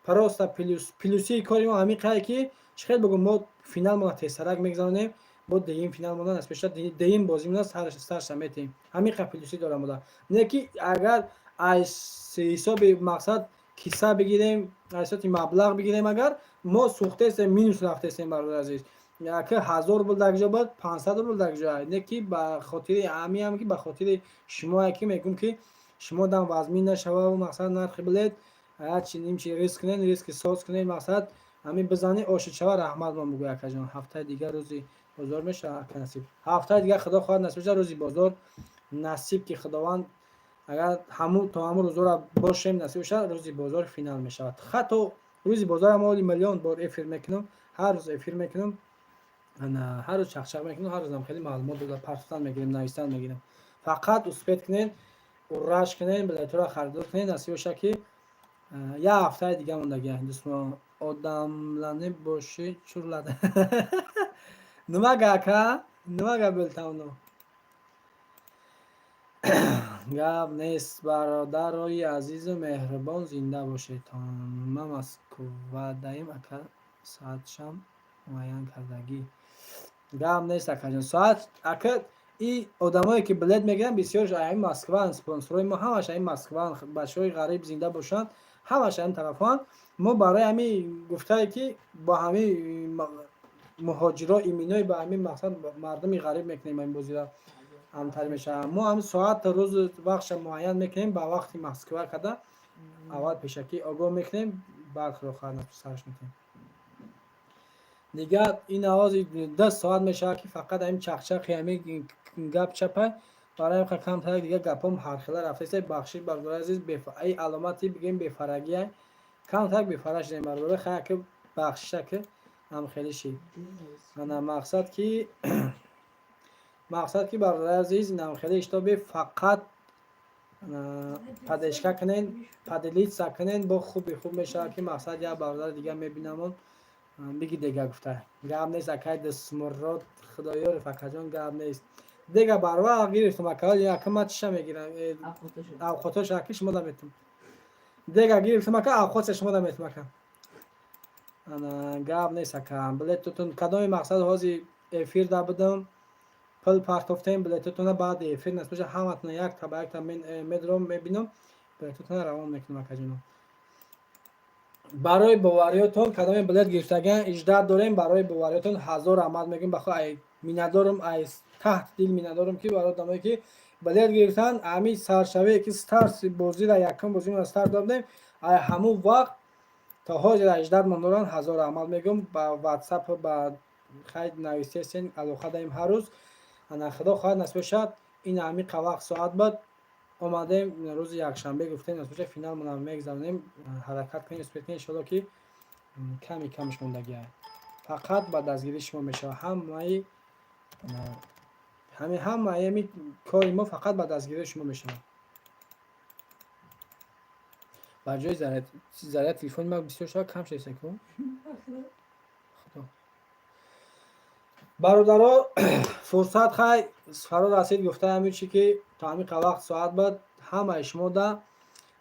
просто плюс, плюсии кори мо ҳамин қае ки, чӣ хел бигӯм, мо финалмона тезтарак мегзаронем, бо деюм финалмона насбеша, деюм бозимона сарша метиҳем. Ҳамин қа плюсӣ дорам мода. Не ки агар аз ҳисоби, мақсад, киса бигирем, аз ҳисоби маблағ бигирем, агар мо сӯхтесем, минус рафтесем, бародар азиз. Яке 1000 рубл дар ҷо буд, 500 рубл дар ҷо. Не ки ба хотири ҳамиам ки ба хотири шумое ки мегӯм, ки шумо дам вазмин нашававу, мақсад, нархи билет ҳарчи нимчи риск кунед, риски соз кунед, мақсад, ҳамин бизанӣ, ошид шава, раҳмат ман бугӯ, акаҷон. Ҳафтаи дигар рӯзи бозор мешавад, ака, насиб. Ҳафтаи дигар, худо хоҳад, насиб шавад, рӯзи бозор, насиб ки худованд, агар ҳамун то ҳамун рӯзора бошем, насиб бошад, рӯзи бозор финал мешавад. Ҳатто рӯзи бозорам оли миллион бор эфир мекунам, ҳар рӯз эфир мекунам, ҳар рӯз чахчах мекунам, ҳар рӯзам хеле маълумот дода партофтан мегирем, навистан мегирем. Фақат успеть кунед, урраш кунед, билетҳоро харидор кунед. Насиб бошад, ки як ҳафтаи дига мондагия. Дӯстон, одамлани бошӣ чурлад. Нима гака, нима гап белтавно? Гап нест, бародарои азизу меҳрубон, зинда бошедтон. Ман Москвадаим, ака, соатшам муайян кардагӣ. Гап нест, акаҷон. Соат, ака, и одамое ки билет мегиранд, бисёрш ами Москваанд. Спонсорҳои мо ҳамаш ами Москваанд. Бачаҳои ғариб зинда бошанд, ҳамаш ами тарафоанд. Мо барои ҳами гуфтае, ки бо ҳами муҳоҷиро иминои ба ҳамин мақсад мардуми ғариб мекунем, ин бозиро ҳамтар мешавад. Мо ҳами соат, рӯзу вақтша муайян мекунем, ба вақти Москва када аввал пешакӣ огоҳ мекунем, баъд худо хоҳад, сарш мекунем. Дига ин овози 2 соат мешавад, ки фақат ҳамин чақчақи, ҳамин гап чапай. Барои ҳам камтар дига гапом ҳархела рафтаиста. Бахшиш, бародари азиз, ай аломати бигем бефарагия, камтар бефара шудем, бародари. Хая ки бахшиша, ки ҳам хеле шид. Ана мақсад ки, бародари азиз, инам хеле иштоби фақат поддержка кунен, поделиться кунен, бо хуби хуб мешавад, ки мақсад як бародари дига мебинамон, биги дега гуфта. Гап нест, акай Дастмурод Худоёров, акаҷон, гап нест. Дега барвақт гирифтум, ака. Яка ма чиша мегирам? Авқотоша, аки, шумо да метум. Дега гирифтум, ака, авқотша шумо да метум, ака. Ана гап нест, ака. Билетотон кадоми мақсад ҳози эфир да будам, пул партофтем, билетотона баъди эфир насбоша, ҳаматона якта ба якта медром, мебинам, билетотона равон мекунам, акаҷоно. Барои бовариётон, кадоме билет гирифтаган, иждат дорем. Барои бовариётон ҳазор раҳмат мегӯем. Бахо ай миннатдорум, ай таҳти дил миннатдорум, ки барои одамое ки билет гирифтан, ҳамин саршавие ки старт бозира, якум бозиро старт додем, ай ҳамун вақт то ҳозир аждат мондоранд. Ҳазор раҳмат мегӯм. Ба Ватсап, ба хайр нависесен, алоқа даем ҳар рӯз. Ана худо хоҳад, насиб бошад, ин ҳамин вақт соат бад омадем, рӯзи якшанбе гуфтем, насиб бошад, финалмона мегзаронем. Ҳаракат кунем, успеть кунем, иншоалло, ки ками камаш мондагиа, фақат ба дастгирии шумо мешавад. Ҳамаи ҳами ҳамаи ҳами кори мо фақат ба дастгирии шумо мешавад. Ба ҷои заряд телефони ма бисёр шавад, кам шуда ку. Худо, бародаро, фурсат хай фаро расид. Гуфта ҳамин чи ки то ҳамин вақт соат бад, ҳамаи шумо да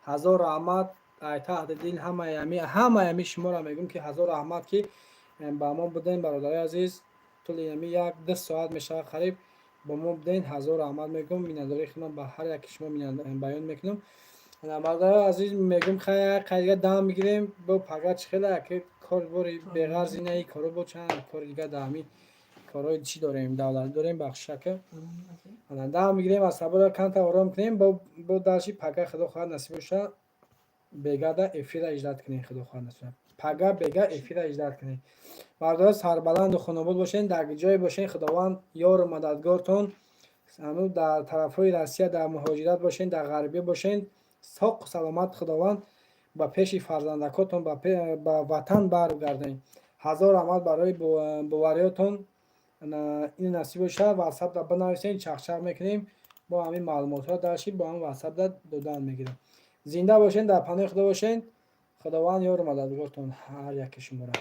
ҳазор раҳмат, ай таҳти дил ҳамаи ҳами шуморо мегӯм, ки ҳазор раҳмат, ки ба мо будем. Бародарои азиз, тӯли ҳами 1-2 соат мешавад, қариб бо мо будем. Ҳазор раҳмат мегӯм, миннатдории худро ба ҳар яки шумо баён мекунам. Бародарои азиз, мегӯм, хай қайдига дам мегирем, бо пага чӣ хела ки кор бори беғарз инаи коро, бо чанд кори дига дар ҳамин корҳои чӣ дорем, давлатӣ дорем, бахшишака. Дам мегирем, аз сабра камтар ором кунем, бо дарши пага, худо хоҳад, насиб бошад, бегада эфира иждат кунем. Худо хоҳад, насиб, пага бега эфира иждат кунем. Бародаро, сарбаланду хонобод бошед, дар ҷое бошед, Худованд ёру мададгортон. Ҳанӯз дар тарафҳои Россия дар муҳоҷират бошед, дар ғарбӣ бошед, соқу саломат Худованд ба пеши фарзандакотон, ба ватан баргардонед. Ҳазор раҳмат барои бовариётон. Ин насиб бошад, Ватсапда бинависед, чақчақ мекунем, бо ҳамин маълумотҳо дарши бо ҳамин Ватсапда додан мегирам. Зинда бошед, дар паноҳи Худо бошед. Худованд ёру мададгортон ҳар яки шуморо.